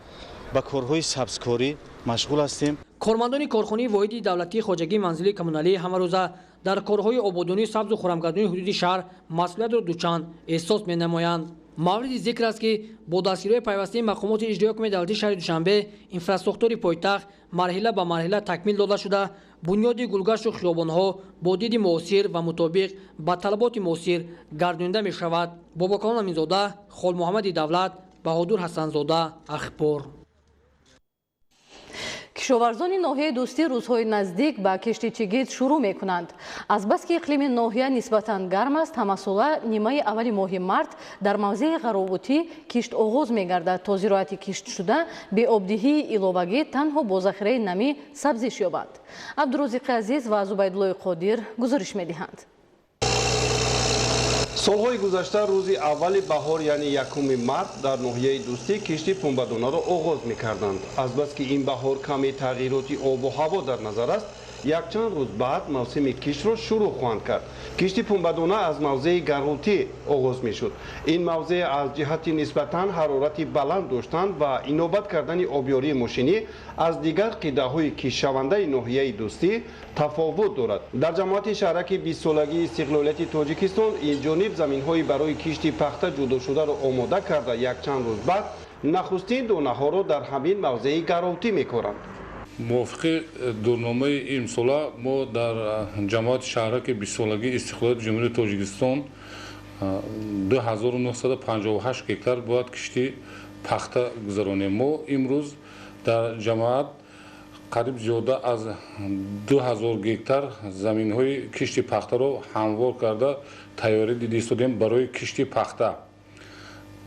ба корҳои сабзкорӣ машғул ҳастем. Кормандони корхонаи воҳиди давлатии хоҷагии манзилии коммуналӣ ҳамарӯза дар корҳои ободонии сабзу хуррамгардонии ҳудуди шаҳр масъулиятро дучанд эҳсос менамоянд. Мавриди зикр аст, ки бо дастгириҳои пайвастаи мақомоти иҷроии ҳукумати давлатии шаҳри Душанбе инфрасохтори пойтахт марҳила ба марҳила такмил дода шуда, бунёди гулгашту хиёбонҳо бо диди муосир ва мутобиқ ба талаботи муосир гардонида мешавад. Бобокалон Аминзода, Холмуҳаммади Давлат, Баҳодур Ҳасанзода, Ахбор. Кишоварзони ноҳияи Дӯстӣ рӯзҳои наздик ба кишти чигит шурӯъ мекунанд. Азбаски иқлими ноҳия нисбатан гарм аст, ҳамасола нимаи аввали моҳи март дар мавзеи Ғаровутӣ кишт оғоз мегардад, то зироати киштшуда беобдиҳии иловагӣ танҳо бо захираи намӣ сабзиш ёбад. Абдурозиқи Азиз ва Зубайдуллои Қодир гузориш медиҳанд. Солҳои гузашта рӯзи аввали баҳор, яъне 1 март, дар ноҳияи Дӯстӣ кишти пунбадонаро оғоз мекарданд. Азбаски ин баҳор каме тағйироти обу ҳаво дар назар аст, якчанд рӯз баъд мавсими киштро шурӯъ хоҳанд кард. Кишти пунбадона аз мавзеи Гарутӣ оғоз мешуд. Ин мавзеъ аз ҷиҳати нисбатан ҳарорати баланд доштан ва инобат кардани обёрии мошинӣ аз дигар қидаҳои киштшавандаи ноҳияи Дӯстӣ тафовут дорад. Дар ҷамоати шаҳраки 20-солагии истиқлолияти Тоҷикистон ин ҷониб заминҳои барои кишти пахта ҷудошударо омода карда, якчанд рӯз баъд нахустин донаҳоро дар ҳамин мавзеи Гарутӣ мекоранд. Мувофиқи дурномаи имсола мо дар ҷамоати шаҳраки 20-солагии истиқлолияти Ҷумҳурии Тоҷикистон 2958 гектар бояд кишти пахта гузаронем. Мо имрӯз дар ҷамоат қариб зиёда аз 2000 гектар заминҳои кишти пахтаро ҳамвор карда тайёрӣ дида истодем барои кишти пахта.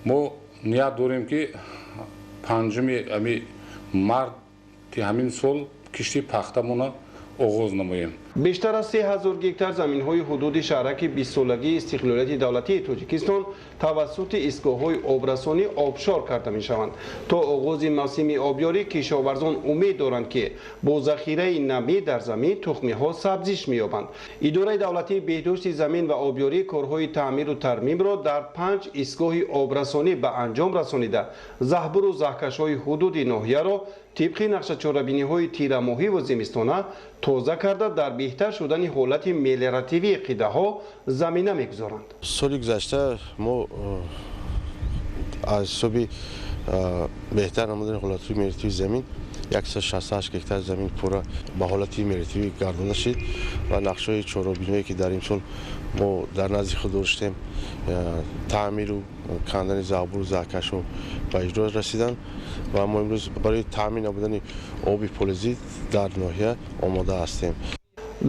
Мо ният дорем, ки 5 март ҳамин сол кишти пахтамона оғоз намоем. Бештар аз 3000 гектар заминҳои ҳудуди шаҳраки 20-солагии истиқлолияти давлатии Тоҷикистон тавассути истгоҳҳои обрасонӣ обшор карда мешаванд. То оғози мавсими обёрӣ кишоварзон умед доранд, ки бо захираи намӣ дар замин тухмиҳо сабзиш меёбанд. Идораи давлатии беҳдошти замин ва обёрӣ корҳои таъмиру тармимро дар 5 истгоҳи обрасонӣ ба анҷом расонида, заҳбуру заҳкашҳои ҳудуди ноҳияро тибқи нақшачорабиниҳои тирамоҳӣ ва зимистона тоза карда, дар беҳтар шудани ҳолати мелиоративии қидаҳо замина мегузоранд. Соли гузашта мо аз ҳисоби беҳтар намудани ҳолатҳои мелиоративии замин 168 гектар замин пурра ба ҳолати мелиоративӣ гардонда шид ва нақшаҳои чорабиниҳое, ки дар имсол мо дар назди худ доштем, таъмиру кандани заҳбуру заҳкашҳо ба иҷро расиданд ва мо имрӯз барои таъмин намудани оби полезӣ дар ноҳия омода ҳастем.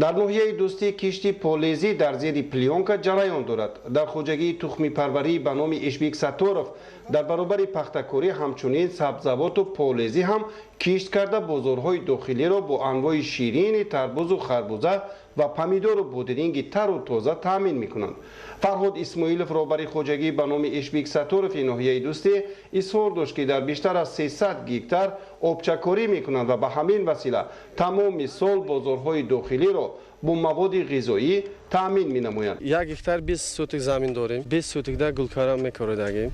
Дар ноҳияи Дӯстӣ кишти полезӣ дар зери плёнка ҷараён дорад. Дар хоҷагии тухмипарварӣ ба номи Ишбек Сатторов дар баробари пахтакорӣ ҳамчунин сабзавоту полезӣ ҳам кишт карда, бозорҳои дохилиро бо анвои ширини тарбузу харбуза ва помидору бодиринги тару тоза таъмин мекунанд. Фарҳод Исмоилов, роҳбари хоҷагӣ ба номи Ишбек Сатторов ноҳияи Дӯстӣ, изҳор дошт, ки дар бештар аз 300 гектар обчакорӣ мекунанд ва ба ҳамин васила тамоми сол бозорҳои дохилиро Бо маводи ғизоӣ таъмин менамоянд. 1 гектар 20 сотик замин дорем, 20 сотикда гулкарам мекоридагем,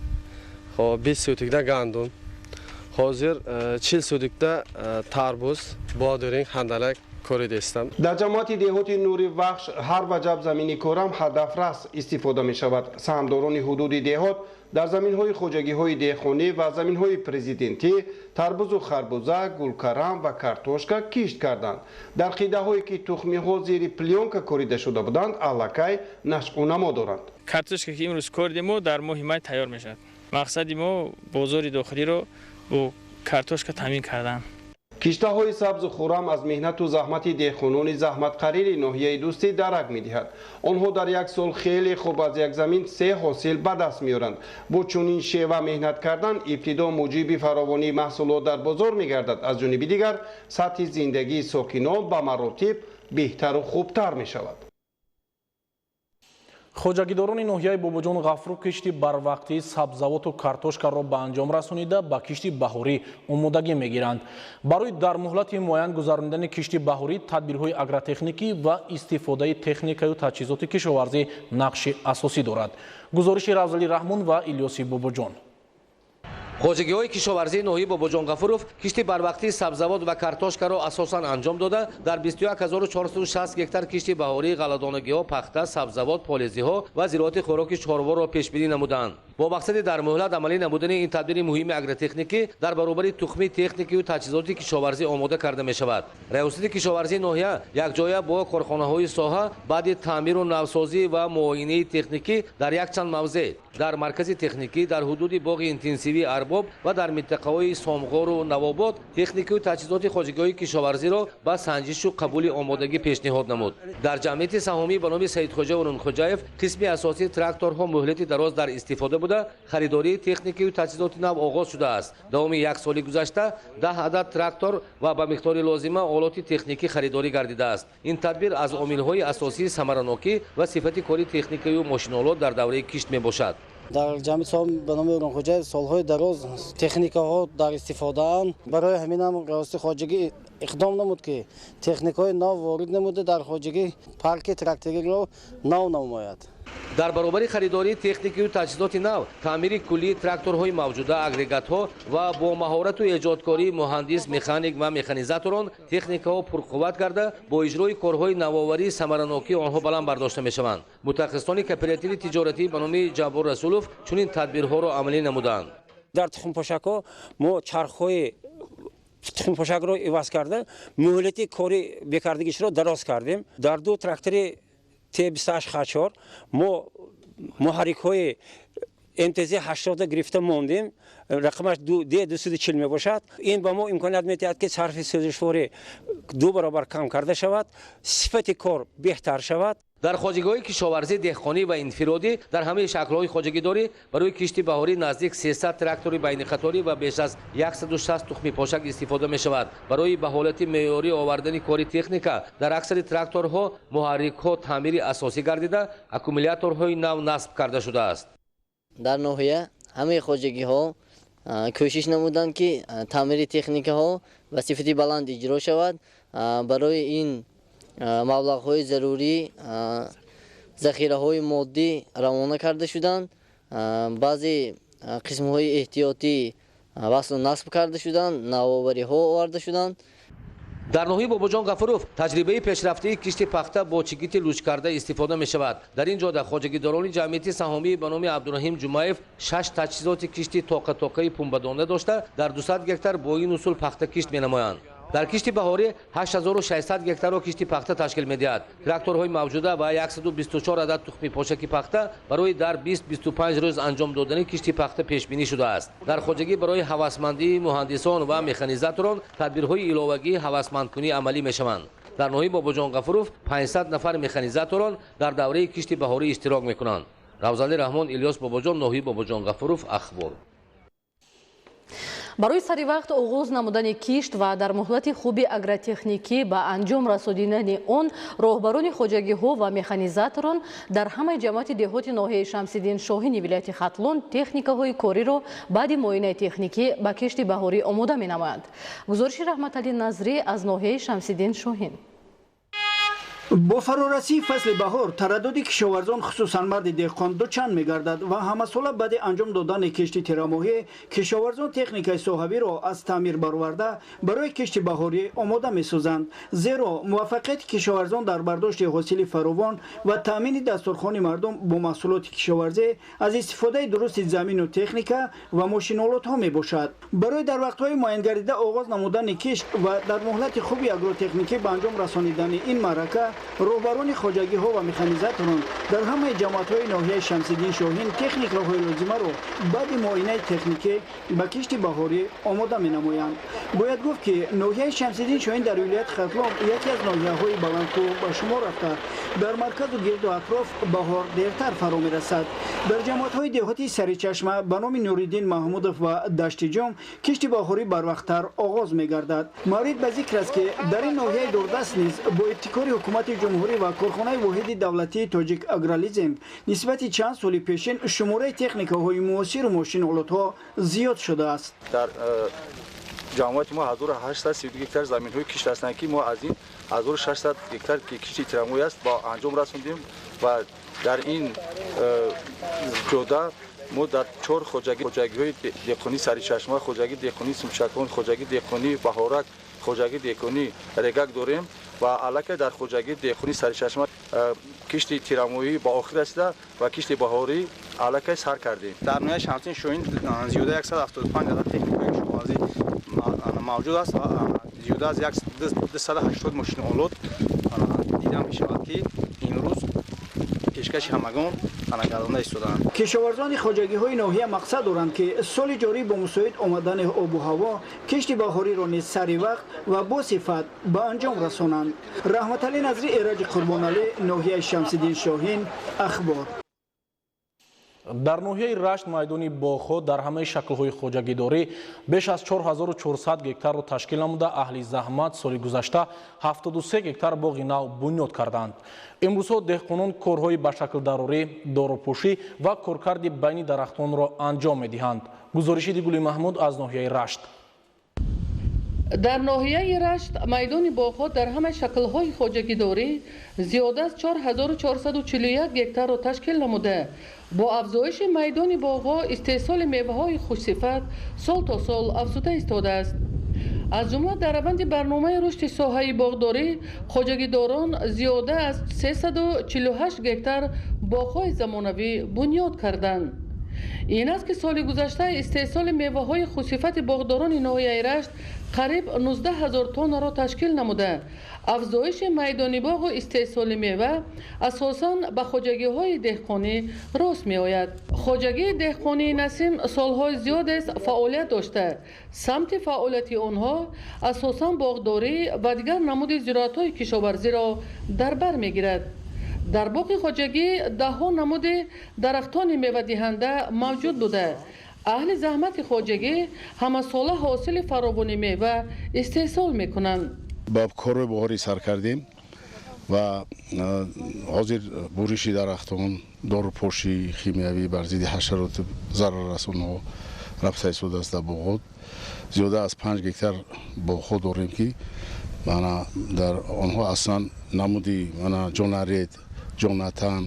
хоб, 20 сотикда гандум, ҳозир 40 сотикда тарбуз, бодиринг, хандалак коридестам. Дар ҷамоати деҳоти Нури Вахш ҳар ваҷаб замини корам ҳадафрас истифода мешавад. Саҳмдорони ҳудуди деҳот дар заминҳои хоҷагиҳои деҳқонӣ ва заминҳои президентӣ тарбузу харбуза, гулкарам ва картошка кишт карданд. Дар қидаҳое, ки тухмиҳо зери плёнка корида шуда буданд, аллакай нашъунамо доранд. Картошка, ки имрӯз коридем, мо дар моҳи май тайёр мешавад. Мақсади мо бозори дохилиро бо картошка таъмин кардан. Киштаҳои сабзу хуррам аз меҳнату заҳмати деҳқонони заҳматқарири ноҳияи Дӯстӣ дарак медиҳад. Онҳо дар як сол хеле хуб аз як замин се ҳосил ба даст меоранд. Бо чунин шева меҳнат кардан ибтидо муҷиби фаровонии маҳсулот дар бозор мегардад, аз ҷониби дигар сатҳи зиндагии сокинон ба маротиб беҳтару хубтар мешавад. Хоҷагидорони ноҳияи Бобоҷон Ғафуров кишти барвақтии сабзавоту картошкаро ба анҷом расонида, ба кишти баҳорӣ омодагӣ мегиранд. Барои дар муҳлати муайян гузаронидани кишти баҳорӣ тадбирҳои агротехникӣ ва истифодаи техникаю таҷҳизоти кишоварзӣ нақши асосӣ дорад. Гузориши Равзали Раҳмон ва Илёси Бобоҷон. Хоҷагиҳои кишоварзии ноҳияи Бобоҷон Ғафуров кишти барвақтии сабзавот ва картошкаро асосан анҷом дода, дар 21 460 гектар кишти баҳории ғалладонагиҳо, пахта, сабзавот, полезиҳо ва зироати хӯроки чорворо пешбинӣ намуданд. Бо мақсади дар муҳлат амалӣ намудани ин тадбири муҳими агротехникӣ дар баробари тухмӣ, техникию таҷҳизоти кишоварзӣ омода карда мешавад. Раёсати кишоварзии ноҳия якҷоя бо корхонаҳои соҳа баъди таъмиру навсозӣ ва муоинаи техникӣ дар якчанд мавзеъ, дар маркази техникӣ, дар ҳудуди боғи интенсивии Арбоб ва дар минтақаҳои Сомғору Навобод техникию таҷҳизоти хоҷагиҳои кишоварзиро ба санҷишу қабули омодагӣ пешниҳод намуд. Дар ҷамъияти саҳомӣ ба номи Саидхоҷа Урунхоҷаев қисми асосии тракторҳо муҳлати дароз дар истифода буда, харидории техникию таҷҳизоти нав оғоз шудааст. Давоми як соли гузашта 10 адад трактор ва ба миқдори лозима олоти техникӣ харидорӣ гардидааст. Ин тадбир аз омилҳои асосии самаранокӣ ва сифати кори техникаю мошинолот дар давраи кишт мебошад. Дар ҷамъияти саҳомӣ ба номи Урунхоҷаев солҳои дароз техникаҳо дар истифодаанд. Барои ҳамин ҳам раёсати хоҷагӣ иқдом намуд, ки техникаҳои нав ворид намуда, дар хоҷагӣ парки тракториро нав намояд. Дар баробари харидории техникию таҷҳизоти нав, таъмири куллии тракторҳои мавҷуда, агрегатҳо ва бо маҳорату эҷодкории муҳандис, механик ва механизаторон техникаҳо пурқувват карда, бо иҷрои корҳои навоварӣ самаранокии онҳо баланд бардошта мешаванд. Мутахассисони кооперативи тиҷоратӣ ба номи Ҷаббор Расулов чунин тадбирҳоро амалӣ намуданд. Дар тухмпошакҳо мо чархҳои тухмпошакро иваз карда, муҳлати кори бекардагишро дароз кардем. Дар ду трактори Т-28 Х4 мо муҳаррикҳои МТЗ 80 гирифта мондем, рақамаш Д 240 мебошад. Ин ба мо имконият медиҳад, ки сарфи сӯзишворӣ ду баробар кам карда шавад, сифати кор беҳтар шавад. Дар хоҷагиҳои кишоварзӣ, деҳқонӣ ва инфиродӣ, дар ҳамаи шаклҳои хоҷагидорӣ барои кишти баҳорӣ наздик 300 трактори байниқаторӣ ва беш аз 160 тухмипошак истифода мешавад. Барои ба ҳолати меъёрӣ овардани кори техника дар аксари тракторҳо муҳаррикҳо таъмири асосӣ гардида, аккумуляторҳои нав насб карда шудааст. Дар ноҳия ҳамаи хоҷагиҳо кӯшиш намуданд, ки таъмири техникаҳо ба сифати баланд иҷро шавад. Барои ин маблағҳои зарурӣ, захираҳои моддӣ равона карда шуданд, баъзе қисмҳои эҳтиётӣ васлу насб карда шуданд, навовариҳо оварда шуданд. Дар ноҳияи Бобоҷон Ғафуров таҷрибаи пешрафтаи кишти пахта бо чигити лучкарда истифода мешавад. Дар ин ҷода хоҷагидорони ҷамъияти саҳомии ба номи Абдураҳим Ҷумаев шаш таҷҳизоти кишти тоқа-тоқаи пунбадона дошта, дар 200 гектар бо ин усул пахта кишт менамоянд. Дар кишти баҳорӣ 8600 гектарро кишти пахта ташкил медиҳад. Тракторҳои мавҷуда ва 124 адад тухмипошаки пахта барои дар 20-25 рӯз анҷом додани кишти пахта пешбинӣ шудааст. Дар хоҷагӣ барои ҳавасмандии муҳандисон ва механизаторон тадбирҳои иловагии ҳавасмандкунӣ амалӣ мешаванд. Дар ноҳияи Бобоҷон Ғафуров 500 нафар механизаторон дар давраи кишти баҳорӣ иштирок мекунанд. Равзали Раҳмон, Илёс Бобоҷон, ноҳияи Бобоҷон Ғафуров, Ахбор. Барои сари вақт оғоз намудани кишт ва дар муҳлати хуби агротехникӣ ба анҷом расонидани он роҳбарони хоҷагиҳо ва механизаторон дар ҳамаи ҷамоати деҳоти ноҳияи Шамсиддин Шоҳини вилояти Хатлон техникаҳои кориро баъди муоинаи техникӣ ба кишти баҳорӣ омода менамоянд. Гузориши Раҳматалӣ Назрӣ аз ноҳияи Шамсиддин Шоҳин. Бо фарорасии фасли баҳор тараддуди кишоварзон, хусусан марди деҳқон, дучанд мегардад ва ҳамасола баъди анҷом додани кишти тирамоҳӣ кишоварзон техникаи соҳавиро аз таъмир бароварда барои кишти баҳорӣ омода месозанд. Зеро муваффақияти кишоварзон дар бардошти ҳосили фаровон ва таъмини дастурхони мардум бо маҳсулоти кишоварзӣ аз истифодаи дурусти замину техника ва мошинолотҳо мебошад. Барои дар вақтҳои муайянгардида оғоз намудани кишт ва дар муҳлати хуби агротехникӣ ба анҷом расонидани ин маърака роҳбарони хоҷагиҳо ва механизаторон дар ҳамаи ҷамоатҳои ноҳияи Шамсиддин Шоҳин техникаҳои лозимаро баъди муоинаи техникӣ ба кишти баҳорӣ омода менамоянд. Бояд гуфт, ки ноҳияи Шамсиддин Шоҳин дар вилояти Хатлон яке аз ноҳияҳои баландкӯҳ ба шумор рафта, дар марказу гирду атроф баҳор дертар фаро мерасад. Дар ҷамоатҳои деҳоти Саричашма ба номи Нуриддин Маҳмудов ва Даштиҷум кишти баҳорӣ барвақттар оғоз мегардад. Маврид ба зикр аст, ки дар ин ноҳияи дурдаст низ бо ибтикори ҳукумати ҷумҳурӣ ва корхонаи воҳиди давлатии Тоҷик Агролизинг нисбати чанд соли пешин шумораи техникаҳои муосиру мошинолотҳо зиёд шудааст. Дар ҷамоати мо 1832 гектар заминҳои кишт ҳастанд, ки мо аз ин 1600 гектар ки кишти тирамоҳӣ аст ба анҷом расондем ва дар ин ҷода мо дар чор хоҷагиҳои деҳқонии Саричашма, хоҷагии деҳқонии Сумчакон, хоҷагии деҳқонии Баҳорак, хоҷагии деҳқонии Регак дорем ва аллакай дар хоҷагии деҳқонии Саричашма кишти тирамоҳӣ ба охир расида ва кишти баҳорӣ аллакай сар кардем. Дар ноҳияи Шамсиддин Шоҳин зиёда 175 адад техникаи кишоварзӣ мавҷуд аст ва зиёда аз 280 мошинолот дида мешавад, ки имрӯз пешкаши ҳамагон гардонда истодаанд. Кишоварзони хоҷагиҳои ноҳия мақсад доранд, ки соли ҷорӣ бо мусоид омадани обу ҳаво кишти баҳориро низ сари вақт ва бо сифат ба анҷом расонанд. Раҳматалӣ Назри, Эраҷи Қурбоналӣ, ноҳияи Шамсиддин Шоҳин, Ахбор. Дар ноҳияи Рашт майдони боғҳо дар ҳамаи шаклҳои хоҷагидорӣ беш аз 4400 гектарро ташкил намуда, аҳли заҳмат соли гузашта 73 гектар боғи нав бунёд карданд. Имрӯзҳо деҳқонон корҳои ба шаклдарорӣ, дорупӯшӣ ва коркарди байни дарахтонро анҷом медиҳанд. Гузориши Дигули Маҳмуд аз ноҳияи Рашт. Дар ноҳияи Рашт майдони боғҳо дар ҳамаи шаклҳои хоҷагидорӣ зиёда аз 4441 гектарро ташкил намуда, бо афзоиши майдони боғҳо истеҳсоли меваҳои хушсифат сол то сол афзуда истодааст. Аз ҷумла дар раванди барномаи рушди соҳаи боғдорӣ хоҷагидорон зиёда аз 348 гектар боғҳои замонавӣ бунёд карданд. Ин аст, ки соли гузашта истеҳсоли меваҳои хушсифати боғдорони ноҳияи Рашт қариб 19 ҳазор тоннаро ташкил намуда, афзоиши майдони боғу истеҳсоли мева асосан ба хоҷагиҳои деҳқонӣ рост меояд. Хоҷагии деҳқонии Насим солҳои зиёдест фаъолият дошта, самти фаъолияти онҳо асосан боғдорӣ ва дигар намуди зироатҳои кишоварзиро дар бар мегирад. Дар боғи хоҷагӣ даҳҳо намуди дарахтони мевадиҳанда мавҷуд буда, аҳли заҳмати хоҷагӣ ҳамасола ҳосили фаровони мева истеҳсол мекунанд. Ба корҳои баҳорӣ сар кардем ва ҳозир буриши дарахтон, дорупоши химиявӣ бар зидди ҳашароти зараррасонҳо рафта истодааст дар боғот. Зиёда аз 5 гектар боғҳо дорем, ки дар онҳо аслан намуди Ҷонаред, Ҷонатан,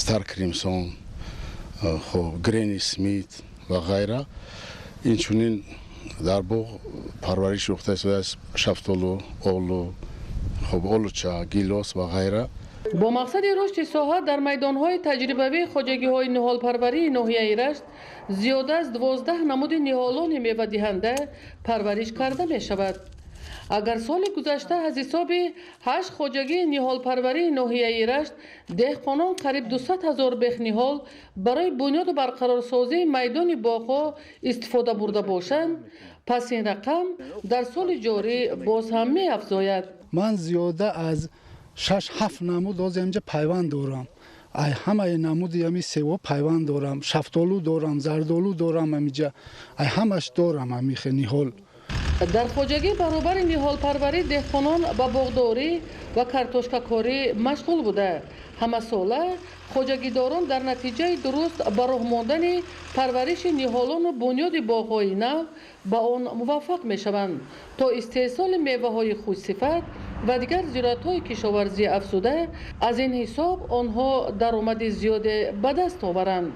Стар Кримсон, Грени Смит ва ғайра. Инчунин дар боғ парвариш ёфта истодааст шафтолу, олу, олуча, гилос ва ғайра. Бо мақсади рушди соҳа дар майдонҳои таҷрибавии хоҷагиҳои ниҳолпарварии ноҳияи Рашт зиёда аз 12 намуди ниҳолони мевадиҳанда парвариш карда мешавад. Агар соли гузашта аз ҳисоби 8 хоҷагии ниҳолпарварии ноҳияи Рашт деҳқонон қариб 200 ҳазор бех ниҳол барои бунёду барқарорсозии майдони боғҳо истифода бурда бошанд, пас ин рақам дар соли ҷорӣ боз ҳам меафзояд. Ман зиёда аз 6-7 намуд ҳозир инҷа пайванд дорам. Ай ҳамаи намуди ҳами сево пайванд дорам, шафтолу дорам, зардолу дорам, ҳамиҷа ай ҳамаш дорам ҳамихе ниҳол. Дар хоҷагӣ баробари ниҳолпарварӣ деҳқонон ба боғдорӣ ва картошкакорӣ машғул буда, ҳамасола хоҷагидорон дар натиҷаи дуруст ба роҳ мондани парвариши ниҳолону бунёди боғҳои нав ба он муваффақ мешаванд, то истеҳсоли меваҳои хушсифат ва дигар зироатҳои кишоварзӣ афзуда, аз ин ҳисоб онҳо даромади зиёде ба даст оваранд.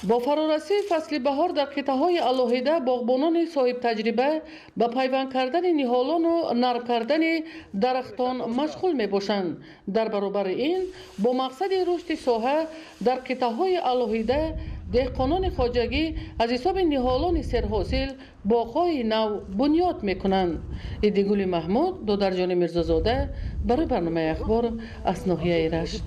Бо фарорасии фасли баҳор дар қитъаҳои алоҳида боғбонони соҳибтаҷриба ба пайванд кардани ниҳолону нарм кардани дарахтон машғул мебошанд. Дар баробари ин, бо мақсади рушди соҳа дар қитъаҳои алоҳида деҳқонони хоҷагӣ аз ҳисоби ниҳолони серҳосил боғҳои нав бунёд мекунанд. Идигули Маҳмуд, Додарҷони Мирзозода барои барномаи Ахбор аз ноҳияи Рашт.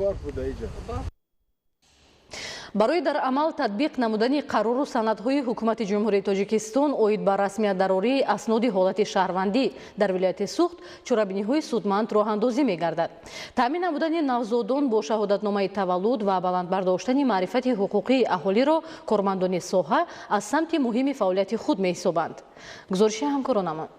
Барои дар амал татбиқ намудани қарору санадҳои Ҳукумати Ҷумҳурии Тоҷикистон оид ба расмиятдарории асноди ҳолати шаҳрвандӣ дар вилояти Суғд чорабиниҳои судманд роҳандозӣ мегардад. Таъмин намудани навзодон бо шаҳодатномаи таваллуд ва баланд бардоштани маърифати ҳуқуқии аҳолиро кормандони соҳа аз самти муҳими фаъолияти худ меҳисобанд. Гузориши ҳамкоронамон.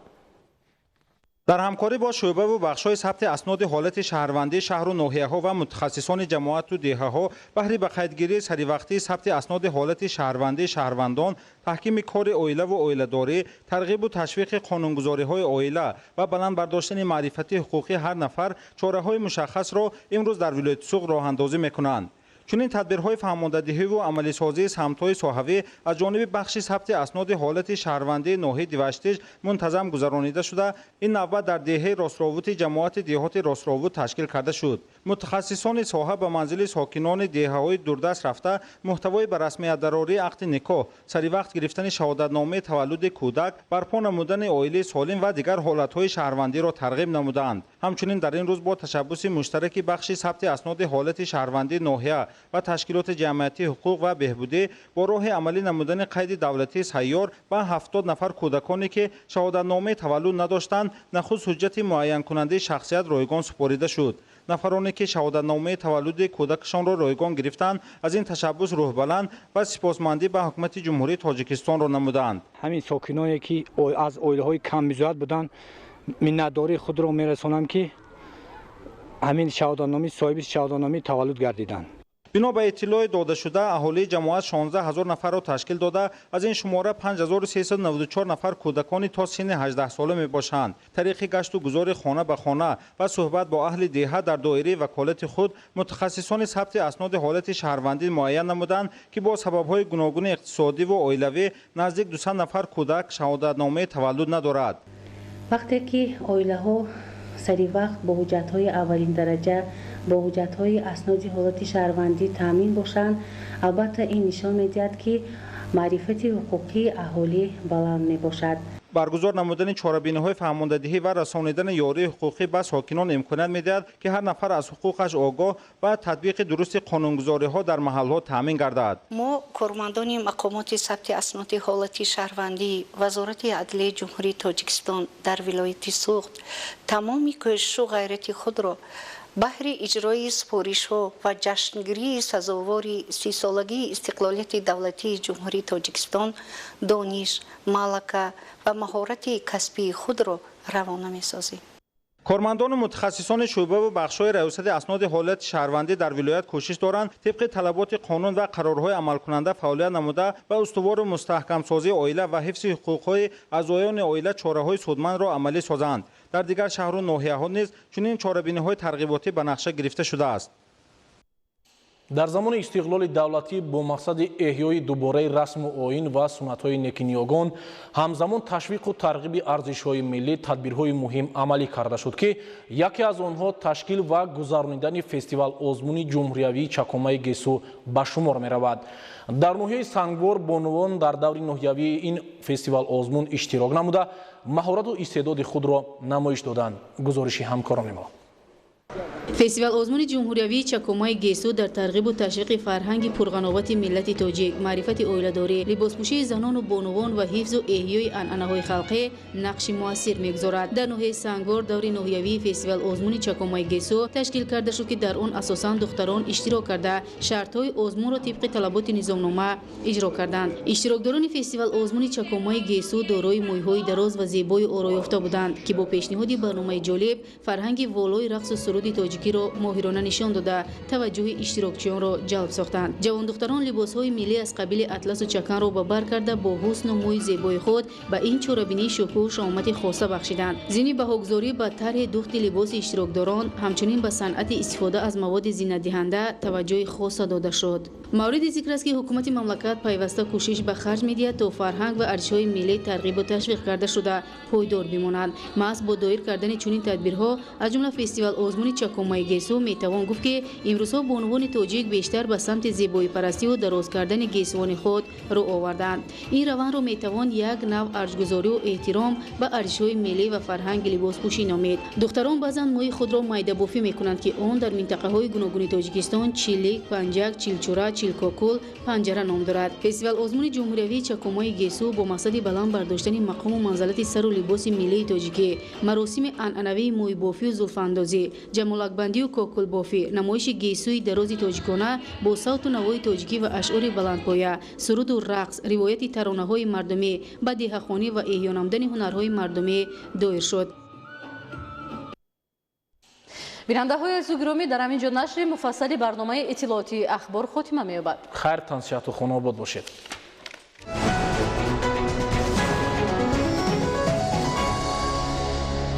Дар ҳамкорӣ бо шӯъбаву бахшҳои сабти асноди ҳолати шаҳрвандии шаҳру ноҳияҳо ва мутахассисони ҷамоату деҳаҳо баҳри ба қайдгирии саривақтии сабти асноди ҳолати шаҳрвандии шаҳрвандон, таҳкими кори оилаву оиладорӣ, тарғибу ташвиқи қонунгузориҳои оила ва баланд бардоштани маърифати ҳуқуқии ҳар нафар чораҳои мушаххасро имрӯз дар вилояти Суғд роҳандозӣ мекунанд. Чунин тадбирҳои фаҳмондадиҳиву амалисозии самтҳои соҳавӣ аз ҷониби бахши сабти асноди ҳолати шаҳрвандии ноҳияи Диваштич мунтазам гузаронида шуда, ин навбат дар деҳаи Ростровути ҷамоати деҳоти Ростровут ташкил карда шуд. Мутахассисони соҳа ба манзили сокинони деҳаҳои дурдаст рафта, муҳтавои ба расмиятдарории ақди никоҳ, саривақт гирифтани шаҳодатномаи таваллуди кӯдак, барпо намудани оилаи солим ва дигар ҳолатҳои шаҳрвандиро тарғиб намуданд. Ҳамчунин дар ин рӯз бо ташаббуси муштараки бахши сабти асноди ҳолати шаҳрвандии ноҳия ва ташкилоти ҷамъиятии ҳуқуқ ва беҳбудӣ бо роҳи амалӣ намудани қайди давлатии сайёр ба 70 нафар кӯдаконе ки шаҳодатномаи таваллуд надоштанд, нахуст ҳуҷҷати муайянкунандаи шахсият ройгон супорида шуд. Нафароне ки шаҳодатномаи таваллуди кӯдакашонро ройгон гирифтанд, аз ин ташаббус рӯҳбаланд ва сипосмандӣ ба Ҳукумати Ҷумҳурии Тоҷикистонро намуданд. Ҳамин сокиноне ки аз оилаҳои камбизоат буданд, миннатдории худро мерасонам, ки ҳамин шаҳодатномаи соҳиби шаҳодатномаи таваллуд гардиданд. Бино ба иттилои додашуда, аҳолии ҷамоат 16 ҳазор нафарро ташкил дода, аз ин шумора 5394 нафар кӯдакони то синни 18 сола мебошанд. Тариқи гашту гузори хона ба хона ва суҳбат бо аҳли деҳа дар доираи ваколати худ мутахассисони сабти асноди ҳолати шаҳрвандӣ муайян намуданд, ки бо сабабҳои гуногуни иқтисодиву оилавӣ наздик 200 нафар кӯдак шаҳодатномаи таваллуд надорад. Вақте ки оилаҳо сари вақт бо ҳуҷҷатҳои аввалин дараҷа, бо ҳуҷҷатҳои асноди ҳолати шаҳрвандӣ таъмин бошанд, албатта ин нишон медиҳад, ки маърифати ҳуқуқии аҳолӣ баланд мебошад. Баргузор намудани чорабиниҳои фаҳмондадиҳӣ ва расонидани ёрии ҳуқуқӣ ба сокинон имконият медиҳад, ки ҳар нафар аз ҳуқуқаш огоҳ ва татбиқи дурусти қонунгузориҳо дар маҳалҳо таъмин гардад. Мо кормандони мақомоти сабти асноди ҳолати шаҳрвандии Вазорати адлияи Ҷумҳурии Тоҷикистон дар вилояти Суғд тамоми кӯшишу ғайрати худро баҳри иҷрои супоришҳо ва ҷашнгирии сазовори 30-солагии истиқлолияти давлатии Ҷумҳурии Тоҷикистон дониш, малака ва маҳорати касбии худро равона месозем. Кормандону мутахассисони шӯъбаву бахшҳои раёсати асноди ҳолати шаҳрвандӣ дар вилоят кӯшиш доранд тибқи талаботи қонун ва қарорҳои амалкунанда фаъолият намуда ба устувору мустаҳкамсозии оила ва ҳифзи ҳуқуқҳои аъзоёни оила чораҳои судмандро амалӣ созанд. Дар дигар шаҳру ноҳияҳо низ чунин чорабиниҳои тарғиботӣ ба нақша гирифта шудааст. Дар замони истиқлоли давлатӣ бо мақсади эҳёи дубораи расму оин ва суннатҳои некиниёгон, ҳамзамон ташвиқу тарғиби арзишҳои миллӣ тадбирҳои муҳим амалӣ карда шуд, ки яке аз онҳо ташкил ва гузаронидани фестивал-озмуни ҷумҳуриявии Чакомаи Гесу ба шумор меравад. Дар ноҳияи Сангвор бонувон дар даври ноҳиявии ин фестивал-озмун иштирок намуда, маҳорату истеъдоди худро намоиш доданд. Гузориши ҳамкорони мо. Фестивал-озмуни ҷумҳуриявии Чакомаи Гесу дар тарғибу ташвиқи фарҳанги пурғановати миллати тоҷик, маърифати оиладорӣ, либоспӯшии занону бонувон ва ҳифзу эҳёи анъанаҳои халқӣ нақши муассир мегузорад. Дар ноҳияи Сангвор даври ноҳиявии фестивал-озмуни Чакомаи Гесу ташкил карда шуд, ки дар он асосан духтарон иштирок карда, шартҳои озмунро тибқи талаботи низомнома иҷро карданд. Иштирокдорони фестивал-озмуни Чакомаи Гесу дорои мӯйҳои дароз ва зебои ороёфта буданд, ки бо пешниҳоди барномаи ҷолиб фарҳанги волои рақсу суруди тоҷикӣ тоҷикиро моҳирона нишон дода, таваҷҷӯҳи иштирокчиёнро ҷалб сохтанд. Ҷавондухтарон либосҳои миллӣ аз қабили атласу чаканро ба бар карда, бо ҳусну мӯи зебои худ ба ин чорабинии шукӯҳу шаҳомати хоса бахшиданд. Зимни баҳогузорӣ ба тарҳи духти либоси иштирокдорон, ҳамчунин ба санъати истифода аз маводи зинатдиҳанда таваҷҷӯҳи хоса дода шуд. Мавриди зикр аст, ки ҳукумати мамлакат пайваста кӯшиш ба харҷ медиҳад, то фарҳанг ва арзишҳои миллӣ тарғибу ташвиқ карда шуда, пойдор бимонанд. Маҳз бо доир кардани чунин тадбирҳо, аз ҷумла фестивал озмуни чакомаи гесӯ, метавон гуфт, ки имрӯзҳо бонувони тоҷик бештар ба самти зебоипарастиву дароз кардани гесӯвони худ рӯ оварданд. Ин равандро метавон як нав арҷгузорию эҳтиром ба арзишҳои миллӣ ва фарҳанги либоспӯшӣ номид. Духтарон баъзан мӯи худро майдабофӣ мекунанд, ки он дар минтақаҳои гуногуни Тоҷикистон чилик, панҷак, чилчура, чилкокул, панҷара ном дорад. Фестивал озмуни ҷумҳуриявии чакомаи гесӯ бо мақсади баланд бардоштани мақому манзалати сару либоси миллии тоҷикӣ, маросими анъанавии мӯйбофию зулфандозӣ, ҷамолакбандию кокулбофӣ, намоиши гесӯи дарози тоҷикона бо савту навои тоҷикӣ ва ашъори баландпоя, суруду рақс, ривояти таронаҳои мардумӣ, ба деҳахонӣ ва эҳё намудани ҳунарҳои мардумӣ доир шуд. Бинандаҳои азизу гиромӣ, дар ҳамин ҷо нашри муфассали барномаи иттилоотии Ахбор хотима меёбад. Хайр, тансиҳату хонаобод бошед.